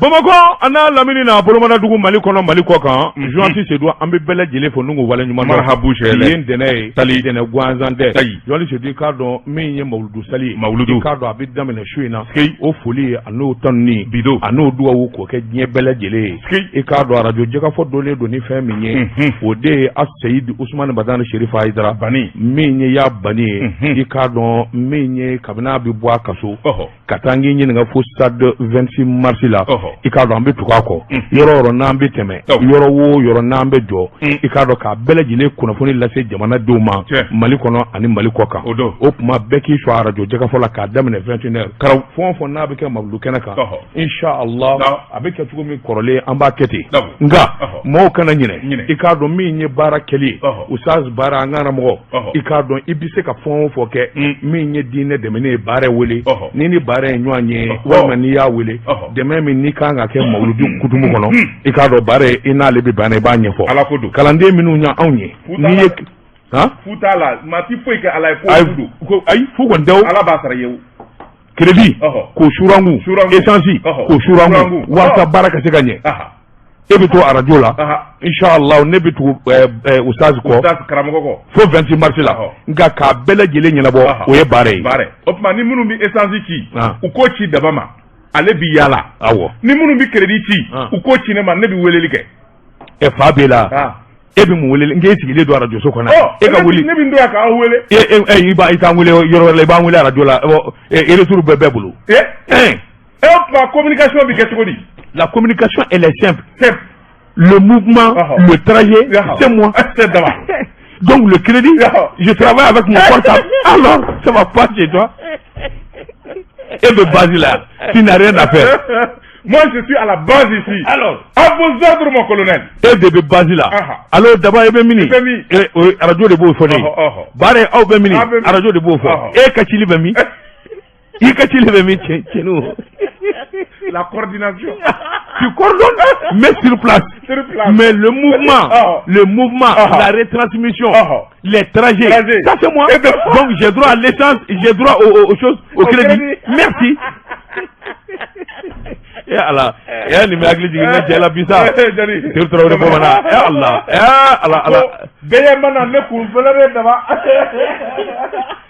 Bamakɔ a n'a lamini n'a bolomadadugu, Mali kɔnɔ, Mali kɔ kan, journaliste Seydou, an bɛ bɛɛ lajɛlen fo n'u wale ɲuman dɔn. Marhabu. Bi ye ntɛnɛn ye. Sali. Ntɛnɛn gansan tɛ. Ayi. Journaliste Seydou, i k'a dɔn min ye mawuludu sali ye. Mawuludu. I k'a dɔn a bɛ daminɛ su in na. Skeyi. O foli a n'o tanuni Bido. a n'o dugawu k'o kɛ diɲɛ bɛɛ lajɛlen ye. Skeyi. I k'a dɔn arajo jɛkafɔ donnen don ni fɛn min ye, o de ye Aseyidi Usumani Badani Serifu Hayidara. Bani. Min ye y'a bani ye. I k'a dɔn min ye, kabini a bɛ bɔ a kaso ka taa n k'i ɲininka fo stade 26 mars la, i k'a dɔn an bɛ tugu a kɔ yɔrɔ o yɔrɔ n'an bɛ tɛmɛ, yɔrɔ o yɔrɔ n'an bɛ jɔ, i k'a dɔn k'a bɛɛ lajɛlen kunnafoni lase jamanadenw ma, Mali kɔnɔ ani Mali kɔ kan. O don. O tuma bɛɛ k'i sɔn arajo jɛkafɔ la k'a daminɛ 21 heures. Karaw. Fɛn o fɛn n'a bɛ kɛ mawuludu kɛnɛ kan, inshallah, a bɛ kɛ cogo min kɔrɔlen, an b'a kɛ ten. Nka mɔgɔw kana ɲinɛ. Ɲinɛ. I k'a dɔn min ye baara kɛli ye, Ustaz baara, an karamɔgɔ, i k'a dɔn i bɛ se ka fɛn o fɛn kɛ min ye diinɛ dɛmɛni ye, baara wele ni baara ye ɲɔgɔn ye, walima n'i y'a wele, dɛmɛ min n'i kan ka kɛ mawuludu kutumu kɔnɔ, i k'a dɔn baara i n'ale bɛ ban, i b'a ɲɛfɔ. Ala ko don. Kalanden minnu ye anw ye, Fu t'a n'i ye la. han. Fu t'a la, maa ti foyi kɛ Ala ye ko Ayi, fu don. ko ayi, fu kɔni tɛ o. Ala b'a sara i ye o. Crédit k'o surangu, Surangu. Essence k'o surangu, Surangu. walasa baara ka se ka ɲɛ. E bɛ to arajo la, inshallah, ne bɛ tugu Ustaz kɔ. Ustaz karamɔgɔ kɔ. Fo 26 mars la. Nka k'a bɛɛ lajɛlen ɲɛnabɔ, o ye baara ye. Baara ye. O tuma ni minnu bɛ essence ci, u k'o ci daba ma, ale bi yaala. Ni minnu bɛ crédit ci, u k'o ci ne ma, ne bɛ weleli kɛ. Ɛ, fa b'e la, e bɛ mun wele? N k'e sigilen don arajo so kɔnɔ, e ka wuli. Ne bɛ n to yan k'aw wele. E e i b'a i t'an wele yɔrɔ wɛrɛ la, i b'an wele arajo la. Ɔ, retour bɛɛ bɛɛ bolo. E e o tuma communication bɛ kɛ cogo di? La communication, elle est simple. Simple. Le mouvement, le trajet, c'est moi. C'est Daba. Donc le crédit, je travaille avec mon portable. Alors, ça va pas chez toi. Et de base là, tu n'as rien à faire. Moi, je suis à la base ici. Alors, à vos ordres, mon colonel. E de bɛ base la. Alors d'abord, e bɛ min? I bɛ min? E, o ye arajo de b'o fɔ ne ye. Baara aw bɛ min? Aw bɛ min? Arajo de b'o fɔ. E ka cili bɛ min? I ka cili bɛ min, cɛ cɛnin? La coordination. Tu coordonnes, mais sur place. Sur place. Mais le mouvement, le mouvement, la retransmission, les trajets, Trajet. ça c'est moi. Donc j'ai droit à l'essence, j'ai droit aux choses, au Au crédit. crédit. Merci. Eh Allah, eh nin bɛ hakili jigin n ka cɛ la bi sa. Jani. Seydou Traoré bamanan. Eh Allah, eh Allah, Allah. Ko bɛɛ ma na ne kun fɛnɛ bɛ daba.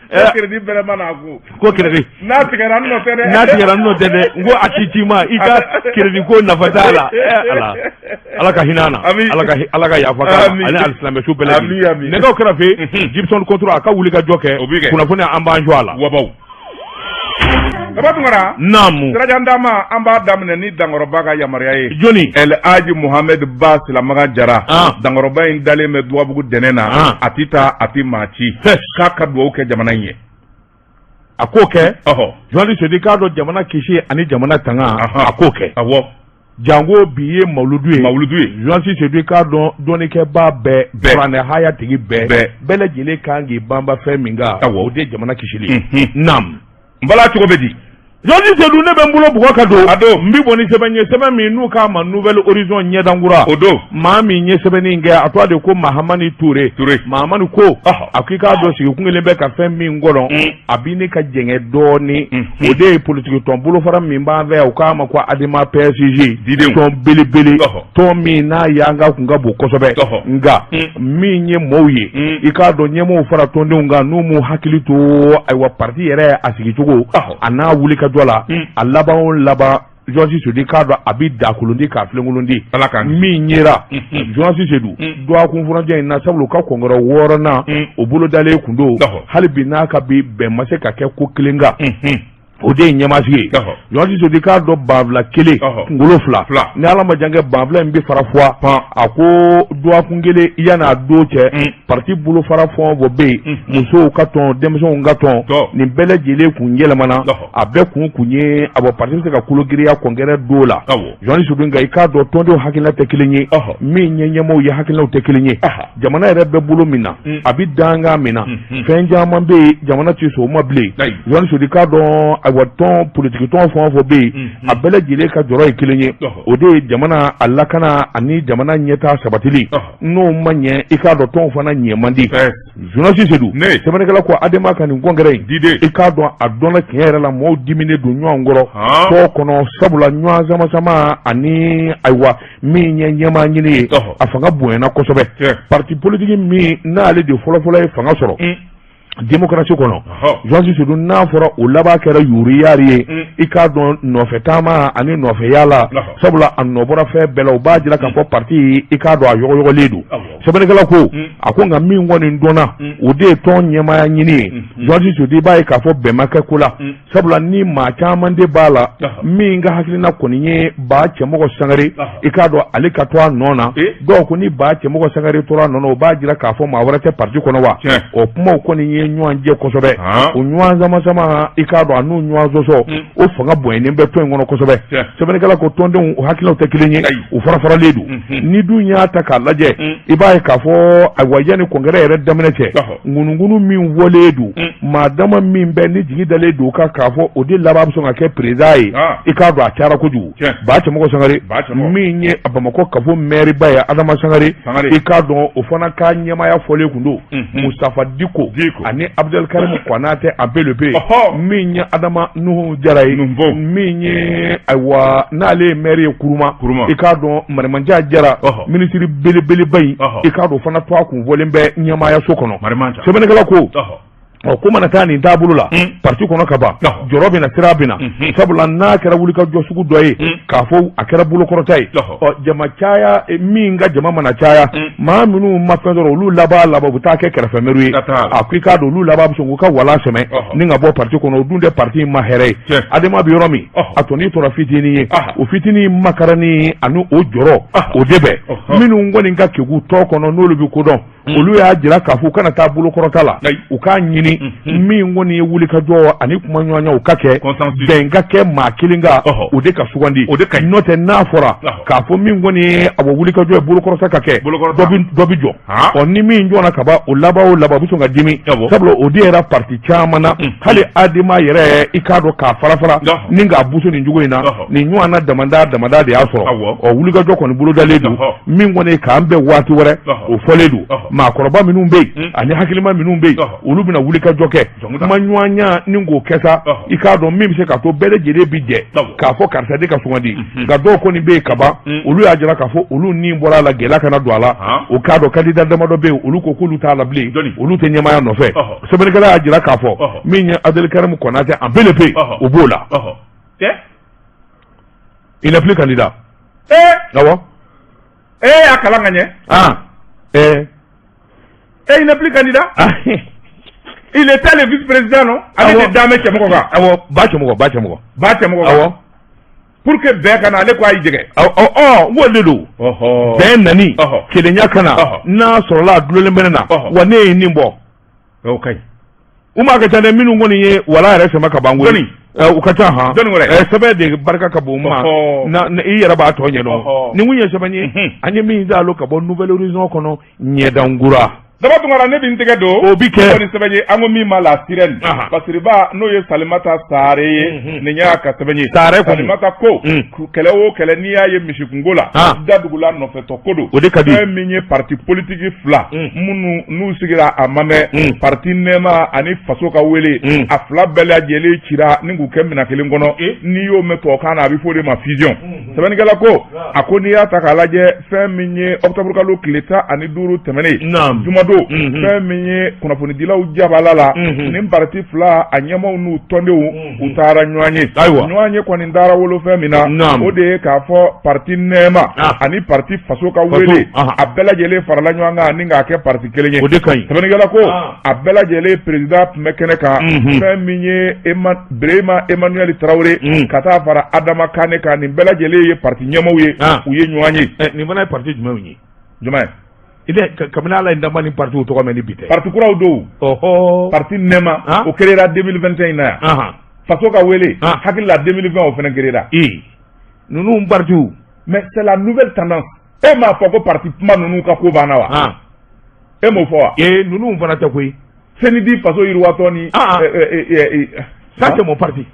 Eh. Ko crédit bɛrɛ ma na a kun. Ko crédit. N'a tigɛra n nɔ tɛ dɛ. N'a tigɛra n nɔ tɛ dɛ. N ko a ci ci ma i ka crédit ko nafa t'a la. Eh Allah. Ala ka hinɛ an na. Ami. Ala ka yafa k'an Ami. ma. Ani alisilamɛ su bɛɛ lajɛlen. Ami, ami. Nɛgɛw kɛrɛfɛ, Gibson Control, a ka wuli ka jɔ kɛ. O bi kɛ. Kunnafoni, an b'an jɔ a la. Wabaw. Daba Tunkara. Naamu. Sirajan dama, an b'a daminɛ ni Dankɔrɔba ka yamaruya ye. Jɔni? El Hadji Mohamed Ba Silamakan Jara. Dankɔrɔba in dalen bɛ Duwabugu dɛnɛ na. A ti taa, a ti maa ci. K'a ka duwawu kɛ jamana in ye. A k'o kɛ. Journaliste Seydou, k'a dɔn jamana kisi ani jamana tanga, a k'o kɛ. Jango bi ye mawuludu ye. Mawuludu ye. Journaliste Seydou, k'a dɔn dɔnnikɛbaa bɛɛ, Bɛɛ. kuranɛ haya tigi bɛɛ, Bɛɛ. bɛɛ lajɛlen kan k'i banba fɛn min kan, o de ye jamana kisili ye. Naam. N bala cogo bɛ di? Journaliste Seydou, ne bɛ n bolo bugɔ ka don. A don. N bɛ bɔ ni sɛbɛn ye, sɛbɛn min n'u k'a ma Nouvel Horizon, ɲɛdankura. O don. Maa min ye sɛbɛnni in kɛ, a tɔgɔ de ko Mahamani Ture. Ture. Mahamani ko, a ko i k'a dɔn sigi kun kelen bɛ ka fɛn min kɔnɔ, a b'i ne ka jɛngɛ dɔɔni. O de ye politiki tɔn bolofara min b'an fɛ yan, u k'a ma ko ADEMA PSG. Didenw. Tɔn belebele. Tɔn min n'a y'an ka kun ka bon kosɛbɛ. Nka min ye mɔɔw ye, i k'a dɔn ɲɛmɔgɔw fara tɔndenw kan, n'u m'u hakili to ayiwa parti yɛrɛ a sigicogo a n'a wulikajɔ la, a laban o laban, Journaliste Seydou, k'a dɔn a bɛ dakolondi k'a filenkolondi. Ala k'an kisi. Min yera, Journaliste Seydou, dɔgɔkun furancɛ in na, sabula u ka congrès 6nan o bolodalen kun don, hali bi n'a ka bi bɛn ma se ka kɛ ko kelen kan, o de ye ɲɛmaasigi ye. Journaliste Seydou, k'a dɔn banfila kelen, kunkolo fila. Fila. Ni Ala ma jan kɛ, banfila in bɛ fara fuwa. A ko dɔgɔkun kelen yan'a don cɛ, parti bolofara fɛn o fɛn bɛ yen, musow ka tɔn, denmisɛnw ka tɔn, nin bɛɛ lajɛlen kun yɛlɛmana. A bɛɛ kun ye a bɔ parti bɛ se ka kolo giriya congrès don la. Journaliste Seydou, nka i k'a dɔn tɔndenw hakilina tɛ kelen ye, min ye ɲɛmɔgɔw ye hakilinaw tɛ kelen ye. Jamana yɛrɛ bɛ bolo min na, a bɛ dankan min na, fɛn caman bɛ yen, jamana tɛ sɔn o ma bilen. Journaliste Seydou, k'a dɔn ayiwa tɔn politiki tɔn fɛn o fɛn bɛ yen, a bɛɛ lajɛlen ka jɔrɔ ye kelen ye, o de ye jamana a lakana ani jamana ɲɛtaa sabatili. N'o ma ɲɛ, i k'a dɔn tɔnw fana ɲɛ man di. Journaliste Seydou, sɛbɛnnikɛla ko Adema ka nin congrès in, i k'a dɔn a dɔnna tiɲɛ yɛrɛ la, mɔgɔw diminen don ɲɔgɔn kɔrɔ tɔn kɔnɔ, sabula ɲɔgɔn sama sama ani ayiwa min ye ɲɛmaa ɲini ye, a fanga bonyana kosɛbɛ. Parti politique min n'ale de fɔlɔfɔlɔ ye fanga sɔrɔ démocratie kɔnɔ, journaliste Seydou, n'a fɔra o laban kɛra yuruyari ye, i k'a dɔn nɔfɛ taama ani nɔfɛ yaala, sabula a nɔ bɔra fɛn bɛɛ la. O b'a jira k'a fɔ parti, i k'a dɔn a yɔgɔyɔgɔlen don. Sɛbɛnnikɛla ko a ko nka min kɔni dɔnna, o de ye tɔn ɲɛmaaya ɲini ye. Journaliste Seydou, i b'a ye k'a fɔ bɛn ma kɛ ko la, sabula ni maa caman de b'a la min ka hakilina kɔni ye Ba Cɛmɔgɔ Sangare, i k'a dɔn ale ka to a nɔ na. Dɔw ko ni Ba Cɛmɔgɔ Sangare tora a nɔ na, o b'a jira k'a fɔ maa wɛrɛ tɛ parti kɔnɔ wa. O kumaw kɔni ye ɲɔgɔn jɛ kosɛbɛ. O ɲɔgɔn sama sama, i k'a dɔn a n'u ɲɔgɔn sɔsɔ, o fanga bonyanen bɛ tɔn in kɔnɔ kosɛbɛ. Sɛbɛnnikɛla ko tɔndenw o hakilinaw tɛ kelen ye, u farafaralen don. Ni dun y'a ta k'a lajɛ, i b'a ye k'a fɔ ayiwa yanni congrès yɛrɛ daminɛ cɛ, ŋunuŋunu min fɔlen don, maa dama min bɛ ni jigi dalen don kan k'a fɔ o de laban bɛ sɔn ka kɛ président ye, i k'a dɔn a cayara kojugu. Ba Cɛmɔgɔ Sangare, min ye Bamakɔ kafo mɛriba ye, Adama Sangare, i k'a dɔn o fana ka ɲɛmaaya fɔlen tun don. Mustafa Diko ani Abdelkarim Konate APLP, min ye Adama Nuhu Jara ye, min ye ayiwa n'ale ye mɛri ye Kuruma, i k'a dɔn Marimanca Jara, minisiri belebeleba in, i k'a dɔn o fana tɔgɔ kun fɔlen bɛ ɲɛmaayaso kɔnɔ. Sɛbɛnnikɛla ko ɔ ko mana taa nin taabolo la parti kɔnɔ ka ban, jɔrɔ bɛ na, sira bɛ na, sabula n'a kɛra wulikajɔ sugu dɔ ye k'a fɔ a kɛra bolokɔrɔta ye, ɔ jama caya min ka jama mana caya, maa minnu ma fɛn sɔrɔ, olu laban laban u bɛ taa kɛ kɛrɛfɛmɛriw ye. A ko i k'a dɔn olu laban bɛ sɔn k'u ka walan sɛmɛ ni ka bɔ parti kɔnɔ. O dun tɛ parti in ma hɛrɛ ye. Adema bɛ yɔrɔ min, a tɔnin tora fitinin ye, o fitinin makarani ani o jɔrɔ o de bɛ minnu kɔni ka kegu tɔn kɔnɔ, n'olu bɛ kodɔn, olu y'a jira k'a fɔ u kana taa bolokɔrɔta la, u k'a ɲini min kɔni ye wulikajɔ ani kumaɲɔgɔnya u ka kɛ, bɛn ka kɛ maa kelen kan, o de ka sugandi. N'o tɛ, n'a fɔra k'a fɔ min kɔni ye a bɔ wulikajɔ ye, bolokɔrɔta ka kɛ, dɔ bɛ jɔ. Ɔ ni min jɔna ka ban, o laban o laban u bɛ sɔn ka dimi, sabula o de yɛrɛ parti caman na, hali Adema yɛrɛ, i k'a dɔn k'a fara fara ni k'a busu nin cogo in na, nin ɲɔgɔn na damada damada de y'a sɔrɔ. Ɔ wulikajɔ kɔni bolodalen don, min kɔni k'an bɛn waati wɛrɛ, o fɔlen don. Maakɔrɔba minnu bɛ yen ani hakilima minnu bɛ yen, olu bɛna wulikajɔ kɛ, kumaɲɔgɔnya ni k'o kɛ sa, i k'a dɔn min bɛ se k'a to bɛɛ lajɛlen bi jɛ k'a fɔ karisa de ka sugandi. Nka dɔw kɔni bɛ yen ka ban, olu y'a jira k'a fɔ olu ni bɔra a la, gɛlɛya kana don a la. O k'a dɔn candidat damadɔ bɛ yen, olu ko k'olu t'a la bilen, olu tɛ ɲɛmaaya nɔfɛ. Sɛbɛnnikɛla y'a jira k'a fɔ min ye Abdelkarim Konate en PLP, o b'o la, il n'est plus candidat. Awɔ. E y'a kalan ka ɲɛ. Ah eh. Et il n'est plus candidat. Il était le vice-président, non? Ale de dan bɛ Cɛmɔgɔ kan. Awɔ, Ba Cɛmɔgɔ, Ba Cɛmɔgɔ. Ba Cɛmɔgɔ kan. Awɔ. Pour que bɛn ka na, ale ko a y'i jɛgɛ. Ɔ ɔ n k'o de don. Bɛn nani, kelenya ka na, n'a sɔrɔla a dulonnen bɛ ne na, wa ne ye nin bɔ. O ka ɲi. U ma ka ca dɛ, minnu kɔni ye wala yɛrɛ sɛmɛ ka ban koyi. U ka ca han. Jɔnni wɛrɛ? Sɛbɛn de barika ka bon ma na, i yɛrɛ b'a tɔ ɲɛdɔn. Nin kun ye sɛbɛn ye an ye min d'alo ka bɔ Nouvel Horizon kɔnɔ, ɲɛdankura. Daba Tunkara, ne bɛ n tɛgɛ don. O bi kɛ. Kɔni sɛbɛn ye, an ko min ma La Sirène. Fasiriba n'o ye Salimata Sare ye. Nin y'a ka sɛbɛn ye. Sare kɔni. Salimata ko. Kɛlɛ o kɛlɛ, n'i y'a ye misikungo la. Dadugula nɔfɛtɔ ko don. O de ka di. Fɛn min ye parti politique fila minnu n'u sigira a ma mɛn, parti Nɛɛma ani Faso ka Wele, a fila bɛɛ lajɛlen cira ni k'u kɛ minɛn kelen kɔnɔ. N'i y'o mɛn tubabukan na, a bɛ fɔ o de ma fusion. Sɛbɛnnikɛla ko a ko n'i y'a ta k'a lajɛ, fɛn min ye octobre kalo tile 15 tɛmɛnen, jumadon, fɛn min ye kunnafonidilaw jabala la, nin parti fila a ɲɛmaaw n'u tɔndenw, u taara ɲɔgɔn ye. Ayiwa, ɲɔgɔn ye kɔni taara wolo fɛn min na, o de ye k'a fɔ parti Nɛɛma ani parti Faso ka Wele, a bɛɛ lajɛlen farala ɲɔgɔn kan ni k'a kɛ parti kelen ye. O de ka ɲi. Sɛbɛnnikɛla ko a bɛɛ lajɛlen président tun bɛ kɛnɛ kan, fɛn min ye Birema Emmanuel Tarawele ka taa fara Adama Kane kan, nin bɛɛ lajɛlen ye parti ɲɛmaaw ye, u ye ɲɔgɔn ye. Nin fana ye parti jumɛnw ye? Jumɛn? I bɛ kabini Ala ye danba ni partiw tɔgɔ mɛn ni bi tɛ. Parti kuraw don. Parti Nɛɛma, o créera 2021 in na yan. Faso ka Wele, hakili la 2020 o fana créera. Ee, ninnu partiw. Mais c'est la nouvelle tendance. E m'a fɔ ko parti kuma ninnu ka ko banna wa? E m'o fɔ wa? Ee, ninnu fana tɛ koyi. CNID, Faso Yiriwatɔ ni. Ça, c'est mon parti.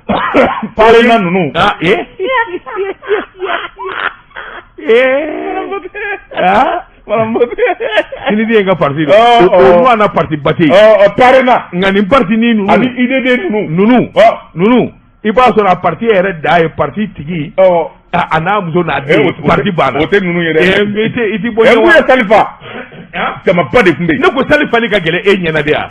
PARENA ninnu. Ah, eh eh ah, CNID ye n ka parti de. O ɲɔgɔnna parti ba tɛ yen. PARENA. Nka nin parti ni ninnu. Ani UDD ninnu. Ninnu i b'a sɔrɔ a parti yɛrɛ da ye parti tigi. A n'a muso n'a den, parti banna. O tɛ ninnu ye dɛ. I tɛ bɔ ɲɔgɔn. Mun ye salle fa? Jamaba de tun bɛ yen. Ne ko salle fali ka gɛlɛn e ɲɛna de yan.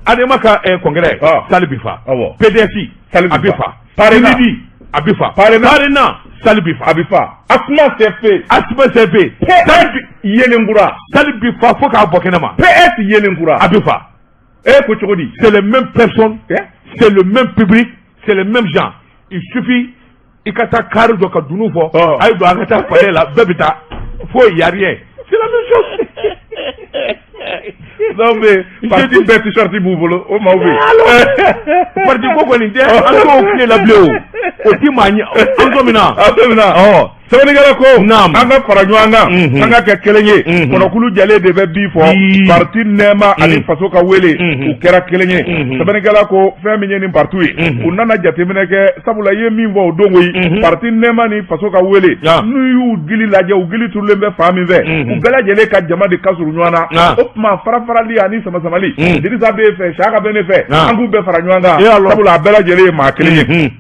ADEMA ka congrès, salle bi fa. PDS, a bi fa. CNID, a bi fa. PARENA, salle bi fa. A bi fa. ASMA CFP. ASMA CFP. PS Yelenkura. Salle bi fa fo k'a bɔ kɛnɛ ma. PS Yelenkura. A bi fa. E ko cogo di? C'est les mêmes personnes, c'est le même public, c'est les mêmes gens. Il suffit i ka taa car jɔ ka dunun fɔ, a ye don an ka taa palais la, bɛɛ bɛ taa, foyi y a rien, c'est la même chose. Dɔw bɛ yen, parti bɛɛ t-shirt b'u bolo, o maaw bɛ yen. Parti ko kɔni tɛ, an t'o tile la bilen o, o ti maa ɲɛ, an t'o min na. An t'o min na. Sɛbɛnnikɛla ko. Naam. An ka fara ɲɔgɔn kan. An ka kɛ kelen ye. Kɔnɔkulu jɛlen de bɛ bi fɔ. Parti nɛɛma ani faso ka wele. U kɛra kelen ye. Sɛbɛnnikɛla ko fɛn min ye nin parti ye. U nana jateminɛ kɛ, sabula i ye min fɔ o don koyi. Parti nɛɛma ni faso ka wele. N'u y'u gili lajɛ, u gili turulen bɛ fan min fɛ. U bɛɛ lajɛlen ka jama de ka surun ɲɔgɔn na. O tuma fara farali ani sama samali. Dirisa b'e fɛ, Saka bɛ ne fɛ. An k'u bɛɛ fara ɲɔgɔn kan. Sabula a bɛɛ lajɛlen ye maa kelen ye.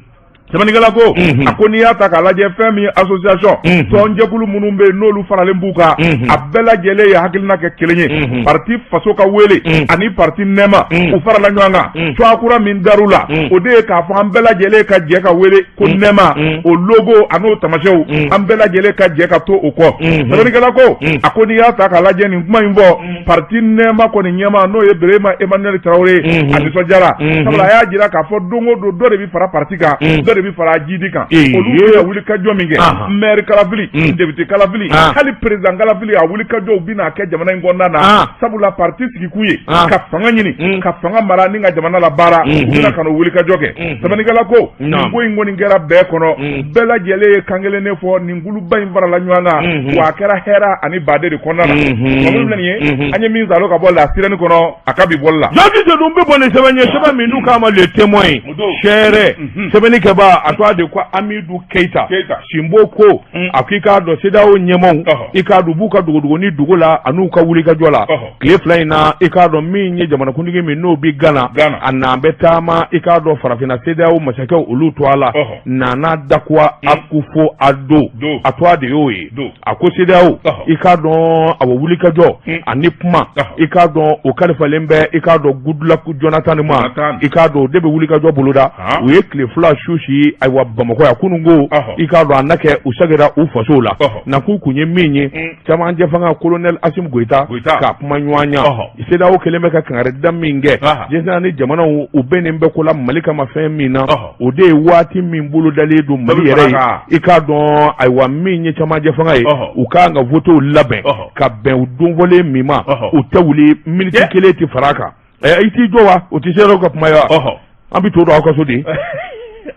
Sɛbɛnnikɛla ko, a ko n'i y'a ta k'a lajɛ, fɛn min association tɔnjɛkulu minnu bɛ yen, n'olu faralen b'u kan, a bɛɛ lajɛlen ye hakilina kɛ kelen ye. Parti faso ka wele ani parti nɛɛma, u farala ɲɔgɔn kan. Tɔgɔ kura min dar'u la, o de ye k'a fɔ an bɛɛ lajɛlen ka jɛ ka wele ko nɛɛma, o logo an'o tamasiyɛnw, an bɛɛ lajɛlen ka jɛ ka to o kɔ. Sɛbɛnnikɛla ko, a ko n'i y'a ta k'a lajɛ, nin kuma in fɔ, parti nɛɛma kɔni ɲɛmaa, n'o ye Birema Emmanuel Traoré, a nisɔndiyara, sabula a y'a jira k'a fɔ don o don, dɔ de bɛ fara parti kan, dɔ de bɛ fara jidi kan. Olu bɛna wuli ka jɔ min kɛ, maire kalafili, député kalafili, hali président kalafili, a wuli ka jɔw bɛna kɛ jamana in kɔnɔna na, sabula parti sigikun ye ka fanga ɲini, ka fanga mara ni ka jamana labaara. U bɛna ka n'o wuli ka jɔ kɛ. Sɛbɛnnikɛla ko nin ko in kɔni kɛra bɛɛ kɔnɔ, bɛɛ lajɛlen ye kan kelen de fɔ, nin kuluba in farala ɲɔgɔn kan, wa a kɛra hɛrɛ ani baden de kɔnɔna na. Mamadu filɛ nin ye, an ye min salo ka bɔ La Sirène kɔnɔ a ka bi bɔli la. Jaabi de dun bɛ bɔ ni sɛbɛn ye, sɛbɛn min n'u k'a ma Le Témoin, sɛrɛ sɛbɛnnikɛbaa, a tɔgɔ de ko Amidu Keyita Sinbo ko a ko i k'a dɔn CEDEAO ɲɛmaaw, i k'a dɔn u b'u ka dogodogoni dogo la an'u ka wulikajɔ la tile 2 in na. I k'a dɔn min ye jamanakuntigi min n'o bi Gana, a n'an bɛ taama, i k'a dɔn farafinna CEDEAO masakɛw olu to a la, Nana Dakuwa Akufo Addo, a tɔgɔ de y'o ye. A ko CEDEAO, i k'a dɔn a bɛ wulikajɔ ani kuma, i k'a dɔn o kalifalen bɛ, i k'a dɔn Goodluck Jonathan ma, i k'a dɔn o de bɛ wulikajɔ boloda. U ye tile 2 su si ayiwa Bamakɔ yan kunun ko, i k'a dɔn a na kɛ u seginna u fasow la. Nakun kun ye min ye, camancɛ fanga colonel Assimi Goïta ka kuma ɲɔgɔn ɲa. CEDEAO kɛlen bɛ ka kangarida min kɛ diɲɛ ni jamanaw, u bɛnnen bɛ ko la Mali kama fɛn min na, o de ye waati min bolodalen don Mali yɛrɛ ye, i k'a dɔn ayiwa min ye camancɛ fanga ye, u ka kan ka votew labɛn ka bɛn u donfɔlen min ma, u tɛ wuli miniti kelen tɛ fara a kan. I t'i jɔ wa, o tɛ CEDEAO ka kuma ye wa? An bɛ to don aw ka so de.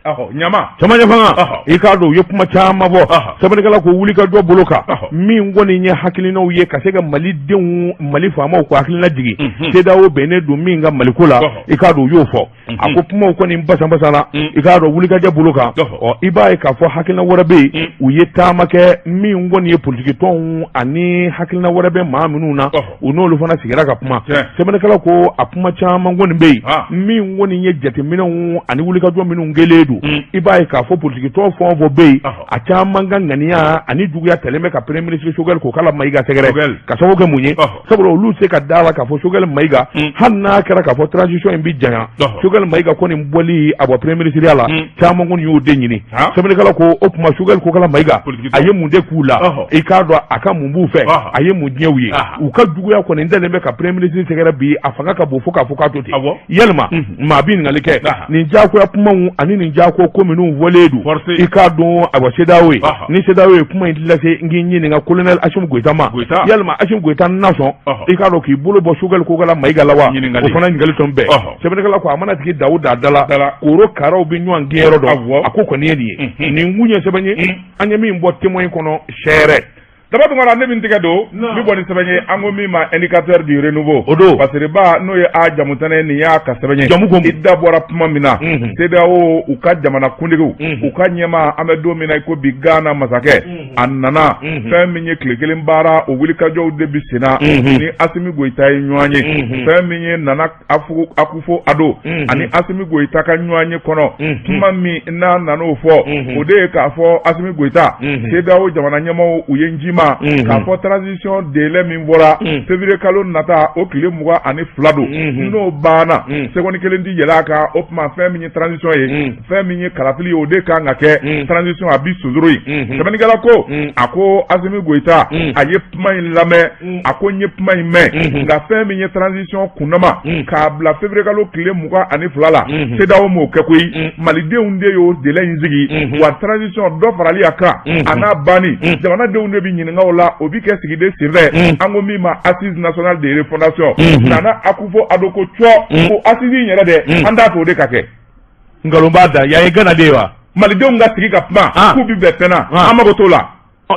Ɲama camancɛ fanga, i k'a dɔn u ye kuma caman fɔ. Sɛbɛnnikɛla ko wulikajɔ bolo kan, min kɔni ye hakilinaw ye ka se ka malidenw, Mali faamaw ko hakilina jigin CEDEAO bɛnnen don min ka Maliko la, i k'a dɔn u y'o fɔ. A ko kumaw kɔni basanbasana, i k'a dɔn wulikajɔ bolo kan. Ɔ, i b'a ye k'a fɔ hakilina wɛrɛ bɛ yen, u ye taama kɛ min kɔni ye politikitɔnw ani hakilina wɛrɛ bɛ maa minnu na, u n'olu fana sigira ka kuma. Sɛbɛnnikɛla ko a kuma caman kɔni bɛ yen, min kɔni ye jateminɛw ani wulikajɔ minnu kɛlen don, i b'a ye k'a fɔ politikitɔn fɛn o fɛn bɛ yen, a caman ka ŋaniya ani juguya talen bɛ ka premier ministre Choguel Kokalla Maïga sɛgɛrɛ. Ka sababu kɛ mun ye? Sabula olu se ka da la k'a fɔ Choguel Maïga, hali n'a kɛra k'a fɔ transition in bɛ janya, Choguel Maïga kɔni bɔli a bɔ premier ministre la, caman kɔni y'o de ɲini. Sɛbɛnnikɛla ko o tuma Choguel Kokalla Maïga, a ye mun de k'u la? I k'a dɔn a ka mun b'u fɛ, a ye mun diɲɛ u ye? U ka juguya kɔni dalen bɛ ka premier ministre sɛgɛrɛ bi, a fanga ka bon fo k'a fɔ k'a to ten. Yalima maa bɛ ɲininkali kɛ nin diyagoya kumaw ani nin diyago ko minnu fɔlen don, i k'a dɔn awa CEDEAO ye, ni CEDEAO ye kuma in lase, n k'i ɲininka colonel Assimi Goïta ma, yalima Assimi Goïta na sɔn, i k'a dɔn k'i bolo bɔ Choguel Kokalla Maïga la wa? O fana ɲininkali tɔn bɛɛ. Sɛbɛnnikɛla ko a mana tigi da o da da la, korokaraw bɛ ɲɔgɔn gɛn yɔrɔ dɔn. A ko kɔni ye nin ye, nin kun ye sɛbɛn ye an ye min bɔ Témoin kɔnɔ sɛrɛ. Daba Tunkara, ne bɛ n tɛgɛ don n bɛ bɔ ni sɛbɛn ye, an ko min ma Indicateur du renouveau. O don. Basiriba, n'o ye a Jamutɛnɛ, nin y'a ka sɛbɛn ye. Jamu ko mun? I da bɔra kuma min na, CEDEAO, u ka jamana kuntigiw, u ka ɲɛmaa, an bɛ don min na i ko bi, Ghana masakɛ, a nana. Fɛn min ye tile kelen baara, o wulikajɔw de bi senna ni Asimi Goyita ye ɲɔgɔn ye. Fɛn min ye Nana Akufo Ado ani Asimi Goyita ka ɲɔgɔn ye kɔnɔ, kuma min n'a nan'o fɔ, o de ye k'a fɔ Asimi Goyita, CEDEAO jamana ɲɛmaaw, u ye n ci ma k'a fɔ transition délai min fɔra, février kalo nata, o tile 22 don. N'o banna, seconde kelen tɛ yɛlɛ a kan. O tuma, fɛn min ye transition ye, fɛn min ye kalafili ye, o de kan ka kɛ. Transition a bi sonsoro ye. Sɛbɛnnikɛla ko, a ko Asimi Goyita, a ye kuma in lamɛn. A ko n ye kuma in mɛn, nka fɛn min ye transition kunnama k'a bila février kalo tile 22 la, CEDEAO m'o kɛ koyi. Malidenw de y'o délai in sigi. Wa transition dɔ farali a kan a n'a banni, jamanadenw de bɛ ɲininka o la. O bɛ kɛ sigiden senfɛ, an ko min ma assise nationale de refondation. Nana Akufo Addo ko cɔ ko assise in yɛrɛ dɛ, an t'a fɛ o de ka kɛ. Nkalon b'a da. Yan ye Gana de ye wa? Malidenw ka sigi ka kuma k'u bɛ bɛn fɛn na, an mago t'o la.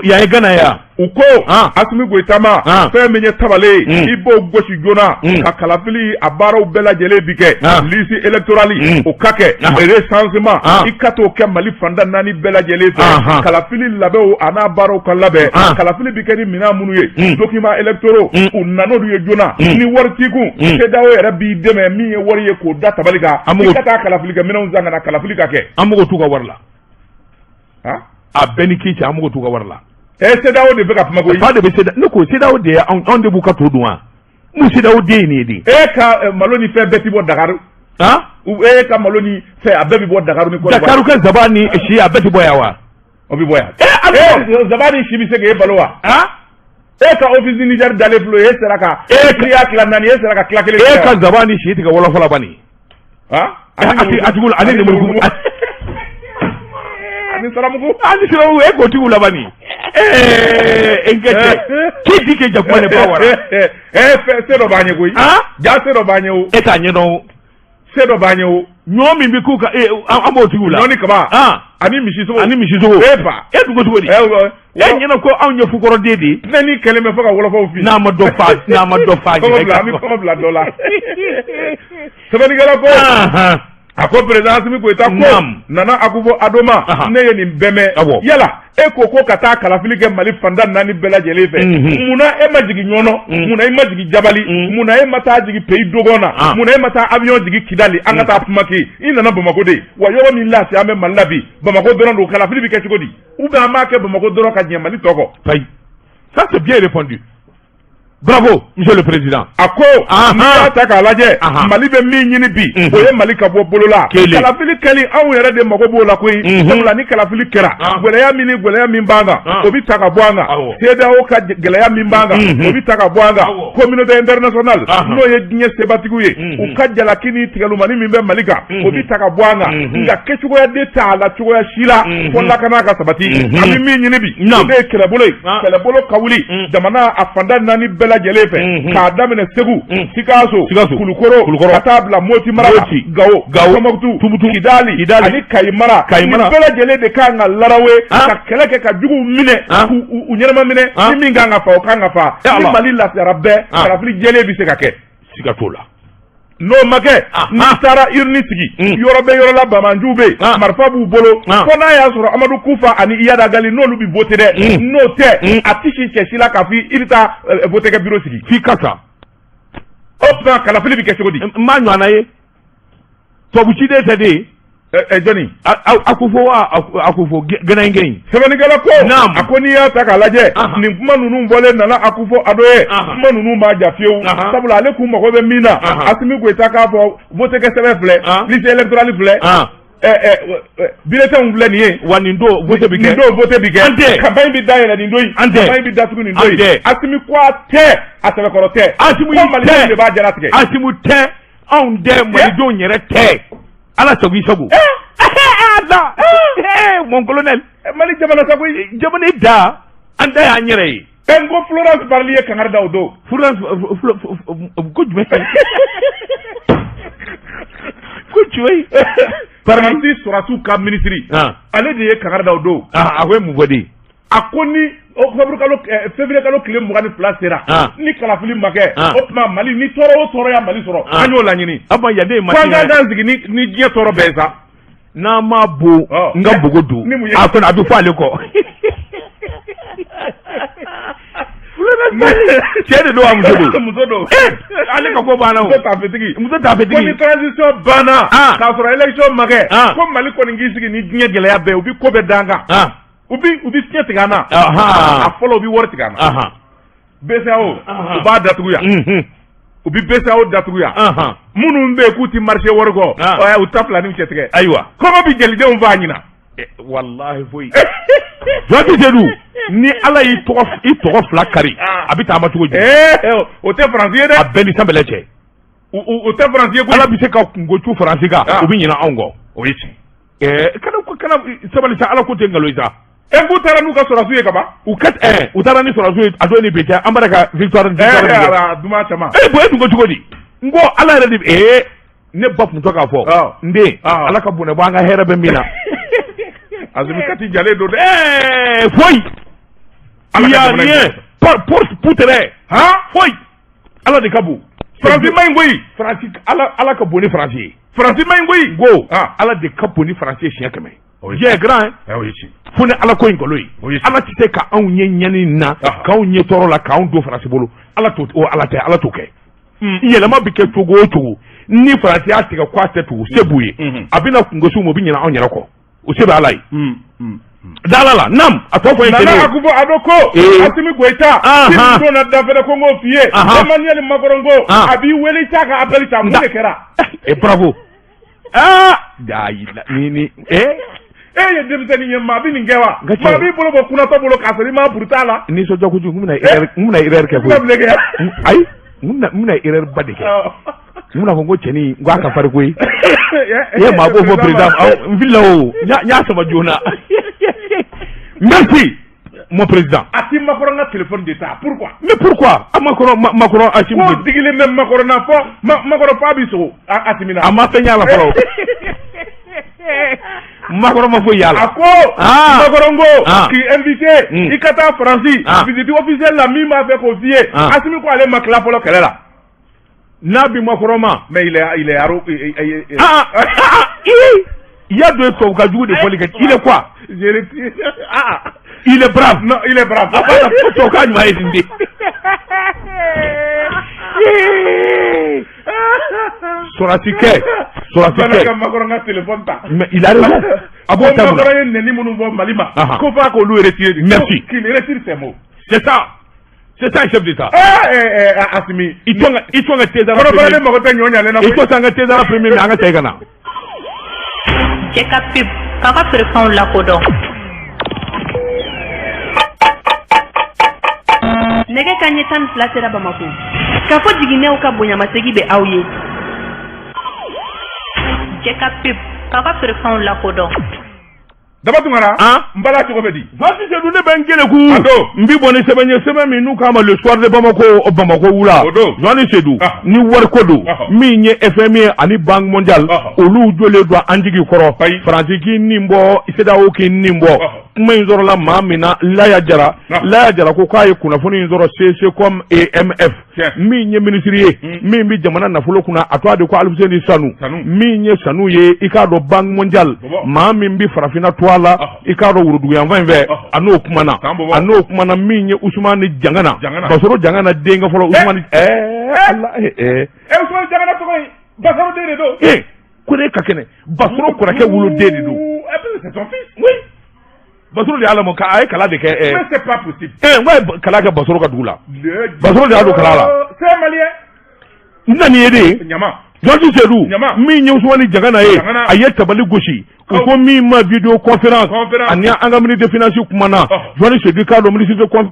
Yan ye Gana ye wa? U ko Asimi Goyita ma, fɛn min ye tabale ye, i b'o gosi joona ka kalafili a baaraw bɛɛ lajɛlen bi kɛ. Liste électorale, o ka kɛ. Recensement, i ka t'o kɛ Mali fanda naani bɛɛ lajɛlen fɛ. Kalafili labɛnw a n'a baaraw ka labɛn. Kalafili bi kɛ ni minɛn minnu ye, documents électoraux, u nan'olu ye joona. Ni wari t'i kun, CEDEAO yɛrɛ b'i dɛmɛ min ye wari ye k'o da tabali kan, i ka taa kalafili kɛ minɛnw san ka na, kalafili ka kɛ. An mago t'u ka wari la. A bɛɛ ni k'i cɛ, an mago t'u ka wari la. Ɛ, CEDEAO de bɛ ka kuma koyi. Fa de bɛ CEDEAO. Ne ko CEDEAO de ye anw, anw de b'u ka to dun wa? Mun CEDEAO den ye nin ye de? E ka malo ni fɛn bɛɛ ti bɔ Dakar? E ka malo ni fɛn, a bɛɛ bɛ bɔ Dakar ni Côte d'Ivoire. Dakar ka zaban ni si, a bɛɛ ti bɔ yan wa? O bɛ bɔ yan. E, zaban ni si bɛ se k'e balo wa? E ka office Niger dalen filɛ, e sera ka e n'i y'a tila naani, e sera ka tila kelen. E ka zaban ni si tigɛ wɔlɔfɔ la bani. A tigiw ani lemuru. Ani saramugu. Ani siramugu, e k'o tigiw laban nin. Ee, n kɛ cɛ, qui dit que jakuma n'est pas wara? Ee, se dɔ b'an ye koyi. Ja, se dɔ b'an ye o. E t'a ɲɛdɔn o. Se dɔ b'an ye o. Ɲɔ min bɛ k'u ka, an b'o tigiw la. Ɲɔ ni kaba. Ani misisogo. Ani misisogo. E fa. E dun ko cogo di? E ɲɛna ko anw ye fukɔrɔden de ye. Ne ni kɛlen bɛ fo ka wɔlɔfɔw fi. N'a ma dɔ fa, n'a ma dɔ fa. Kɔngɔ bila, an bɛ kɔngɔ bila dɔ la. Sɛbɛnnikɛla ko, a ko président Asimi Goyita ko Nana Akufo Addo ma, ne ye nin bɛɛ mɛn. Yala e ko ko ka taa kalafili kɛ Mali fanda naani bɛɛ lajɛlen fɛ, munna e ma jigin Ɲɔnɔ? Munna e ma jigin Jabali? Munna e ma taa jigin Pays Dogon na? Munna e ma taa avion jigin Kidali, an ka taa kuma kɛ? I nana Bamakɔ de wa. Yɔrɔ min lafiya bɛ Mali la bi, Bamakɔ dɔrɔn don. Kalafili bɛ kɛ cogo di? Ou bien an b'a kɛ Bamakɔ dɔrɔn ka ɲɛ Mali tɔ kɔ? Ayi, ça c'est bien répondu. Bravo, monsieur le président. A ko n'i y'a ta k'a lajɛ, Mali bɛ min ɲini bi, o ye Mali ka bɔ bolo la. Kalafili kɛli, anw yɛrɛ de mago b'o la koyi. Sabula ni kalafili kɛra, gɛlɛya min ni gɛlɛya min b'an kan, o bɛ ta ka bɔ an kan. CEDEAO ka gɛlɛya min b'an kan, o bɛ ta ka bɔ an kan. Communauté internationale, n'o ye diɲɛ sebatigiw ye, u ka jalaki ni tigɛlumani min bɛ Mali kan, o bɛ ta ka bɔ an kan. Nka kɛcogoya de t'a la cogoya si la fo lakana ka sabati. An bɛ min ɲini bi, o de ye kɛlɛbolo ye. Kɛlɛbolo ka wuli jamana a fanda naani bɛɛ lajɛlen fɛ, k'a daminɛ Segu, Sikaso, Kulukoro, ka taa bila Moti mara la, Gawo, Tɔnbɔkutu, Kidali ani Kayi mara. Nin bɛɛ lajɛlen de kan ka larawe ka kɛlɛ kɛ ka juguw minɛ k'u ɲɛnama minɛ. Ni min kan ka fa, o kan ka fa. Ni Mali lafiyara bɛɛ, kalafili jɛlen bɛ se ka kɛ. Siga t'o la. N'o ma kɛ, n'i taara urne sigi yɔrɔ bɛ yɔrɔ la, banbaanciw bɛ yen, marifa b'u bolo, fo n'a y'a sɔrɔ Amadu Kufa ani Iyad Ag Ghali, n'olu bɛ voter dɛ. N'o tɛ, a tɛ si cɛ si la k'a fɔ i bɛ taa vote kɛ bureau sigi. F'i ka sa. O tuma, kalafili bɛ kɛ cogo di? N m'a ɲɔgɔnna ye. Tubabu ciden tɛ de ye. Jɔnni? Akufo wa Akufo gɛnɛnkɛ in. Sɛbɛnnikɛla ko, a ko n'i y'a ta k'a lajɛ, nin kuma ninnu bɔlen Nana Akufo Addo ye, kuma ninnu m'a ja fiyewu. Sabula ale kun mago bɛ min na, Asimi Goyita k'a fɔ vote kɛ sɛbɛn filɛ, liste électorale filɛ, bulletin filɛ nin ye. Wa nin don vote bɛ kɛ. Nin don vote bɛ kɛ. An tɛ. Campagne bɛ dayɛlɛ nin don in. An tɛ. Campagne bɛ datugu nin don in. An tɛ. Asimi ko a tɛ, a sɛbɛkɔrɔ tɛ. Asimi ko Malidenw de b'a jalatigɛ. Asimi tɛ, anw tɛ, Malidenw yɛrɛ tɛ. Ala sago i sago. Ala, mon colonel. Mali jamana sago. Jamana da, an da y'an yɛrɛ ye. N ko Florence Parly ye kangari da o don. Florence ko jumɛn? Ko jumɛn? Faransi sɔrɔdasiw ka minisiri. Ale de ye kangari da o don. A ko ye mun fɔ de? A ko ni octobre kalo, février kalo tile 22 sera, ni kalafili ma kɛ, o tuma Mali ni tɔɔrɔ o tɔɔrɔ ya Mali sɔrɔ, an y'o laɲini. A ma yan ne ye ko an k'an sigi ni diɲɛ tɔɔrɔ bɛɛ ye sa. N'a ma bon n ka bogo don a kɔni a bɛ fɔ ale kɔ. Cɛ de don wa muso don? Muso don. Ale ka ko banna o. Muso tafetigi. Muso tafetigi. Ko ni transition banna, k'a sɔrɔ élection ma kɛ, ko Mali kɔni k'i sigi ni diɲɛ gɛlɛya bɛɛ ye, u bɛ ko bɛɛ d'an kan. U bɛ fiɲɛ tigɛ an na. A fɔlɔ, u bɛ wari tigɛ an na. BCEAO, u b'a datugu yan. U bɛ BCEAO datugu yan. Minnu bɛ yen k'u ti marché wari kɔ, u ta fila ni cɛ tigɛ. Ayiwa. Kɔngɔ bɛ jelidenw faa ɲina. Walahi foyi. Jɔnti Sedu, ni Ala y'i tɔgɔ i tɔgɔ fila kari, a bɛ taama cogo di? O tɛ Faransi ye dɛ. A bɛɛ ni sanbɛlɛ cɛ. O tɛ Faransi ye koyi. Ala bɛ se ka kunko cu Faransi kan, u bɛ ɲinɛ anw kɔ. O ye tiɲɛ. Kana sabali sa, Ala ko tɛ nkalon ye sa. K'u taara n'u ka sɔrɔdasiw ye kaban. U ka u taara ni sɔrɔdasiw ye, a don ni bi cɛ, an b'a ka victoire. Duman caman. Bon, e dun ko cogo di? N ko Ala yɛrɛ de, ne ba tun tɔ k'a fɔ n den, Ala ka bɔnɛ bɔ an ka hɛrɛ bɛ min na. Azimi Kati jalen don dɛ. Foyi. Il y a rien. Porte poutre. Foyi. Ala de ka bon. Faransi ma ɲi koyi. Faransi, Ala ka bon ni Faransi ye. Faransi ma ɲi koyi. Ko Ala de ka bon ni Faransi ye siɲɛ 100. Dieu est grand. Fo ni Ala ko in nkalon ye. Ala tɛ se ka anw ye ɲani na, k'anw ye tɔɔrɔ la, k'anw don Faransi bolo. Ala t'o, Ala tɛ, Ala t'o kɛ. Yɛlɛma bɛ kɛ cogo o cogo, ni Faransi y'a tigɛ k'a tɛ tugu, se b'u ye. A bɛna kungosi ma, u bɛ ɲinɛ anw yɛrɛ kɔ. O se bɛ Ala ye. Da Ala la nam a tɔ fɔ ye kelen ye. Nana Akufo Addo ko Asimi Goyita k'i donna dafɛrɛ ko n k'o f'i ye, Emmanuel Macron ko a b'i wele i t'a ka appel ta, mun de kɛra? Bravo. Da ni e ye denmisɛnnin ye, maa bɛ nin kɛ wa? Maa b'i bolo bɔ kunnatɔ bolo k'a sɔrɔ i m'a buruta la. Nisɔndiya kojugu, n bɛna erreur kɛ koyi. Ayi, n bɛna erreur ba de kɛ. N bɛna fɔ ko cɛnin, n ko a ka farin koyi. I ye maa b'o fɔ président, n filila o, n y'a sama joona. Merci mon président. A ti Macron ka téléphone de ta, pourquoi? Mais pourquoi? A Macron, Macron Assimi. Ko digilen bɛ Macron na fɔ Macron fa b'i sogo Assimi na. A ma fɛn y'a la fɔlɔ. Macron ma foyi y'a la. A ko Macron ko k'i invité i ka taa Faransi visite officielle la, min b'a fɛ k'o f'i ye, Assimi ko ale ma tila fɔlɔ kɛlɛ la. N'a bi Macron ma. Mais il est Il y a deux tubabu ka jugu de fɔli kɛ. Il est quoi? Il est brave. Non, il est brave. A b'a la ko tubabu ka ɲuman ye nin de. Sɔrɔdasikɛ, sɔrɔdasikɛ. Ka Macron ka téléphone ta. Mais il a raison. A b'o ta. Macron ye nɛni minnu bɔ Mali ma, ko f'a k'olu retirer. Merci. Qu'il retire ces mots. C'est ça. C'est ça un chef d'État. Assimi. I tɔn ka Tezara. Kɔrɔbɔrɔ ne mago tɛ ɲɔ ɲalen na. I tɔn an ka Tezara premier mais an ka segin ka na. Cɛ ka pub k'a ka feerefɛnw lakodɔn. Nɛgɛ ka ɲɛ 12 sera Bamako. K'a fɔ jiginɛw ka bonyamasegi bɛ aw ye. Cɛ ka pub k'a ka feerefɛnw lakodɔn. Daba Tunkara, n bala cogo bɛ di? Fasi Sedu, ne bɛ n keleku. N bi bɔ ni sɛbɛn ye, sɛbɛn min n'u k'a ma Le Soir de Bamako, Bamako wula. Joani Sedu, ni wariko don, min ye FMI ani Banque mondiale, olu jɔlen don an jigi kɔrɔ. Faransi k'i nin bɔ, CEDEAO k'i nin bɔ. Kuma in sɔrɔla maa min na, Laya Jara. Laya Jara ko k'a ye kunnafoni in sɔrɔ CCCOM EMF, min ye minisiri ye min bɛ jamana nafolo kunna, a tɔgɔ de ko Alifuseni Sanu. Min ye Sanu ye, i k'a dɔn Banque mondiale, maa min bɛ farafinna to a la, i k'a dɔn woroduguyanfan in fɛ, a n'o kumana, a n'o kumana. Min ye Usumani Jangana, Basoro Jangana denkɛ fɔlɔ, Usumani Ala Usumani Jangana tɔgɔ ye Basoro den de don. Ko ne ka kɛnɛ, Basoro kɔrɔkɛ woloden de don. C'est son fils. Oui. Basoro de y'a lamɔ, a ye kalan de kɛ. Mais c'est pas possible. N ko a ye kalan kɛ Basoro ka dugu la. Basoro de y'a don kalan la. C'est malien. N nana ye de. Ɲama. Jɔnti Sedu, min ye Usumani Jangana ye, a ye tabali gosi. U ko min ma vidéo conférence, ani an ka ministre de finance kumana. Jɔnni Sedu k'a dɔn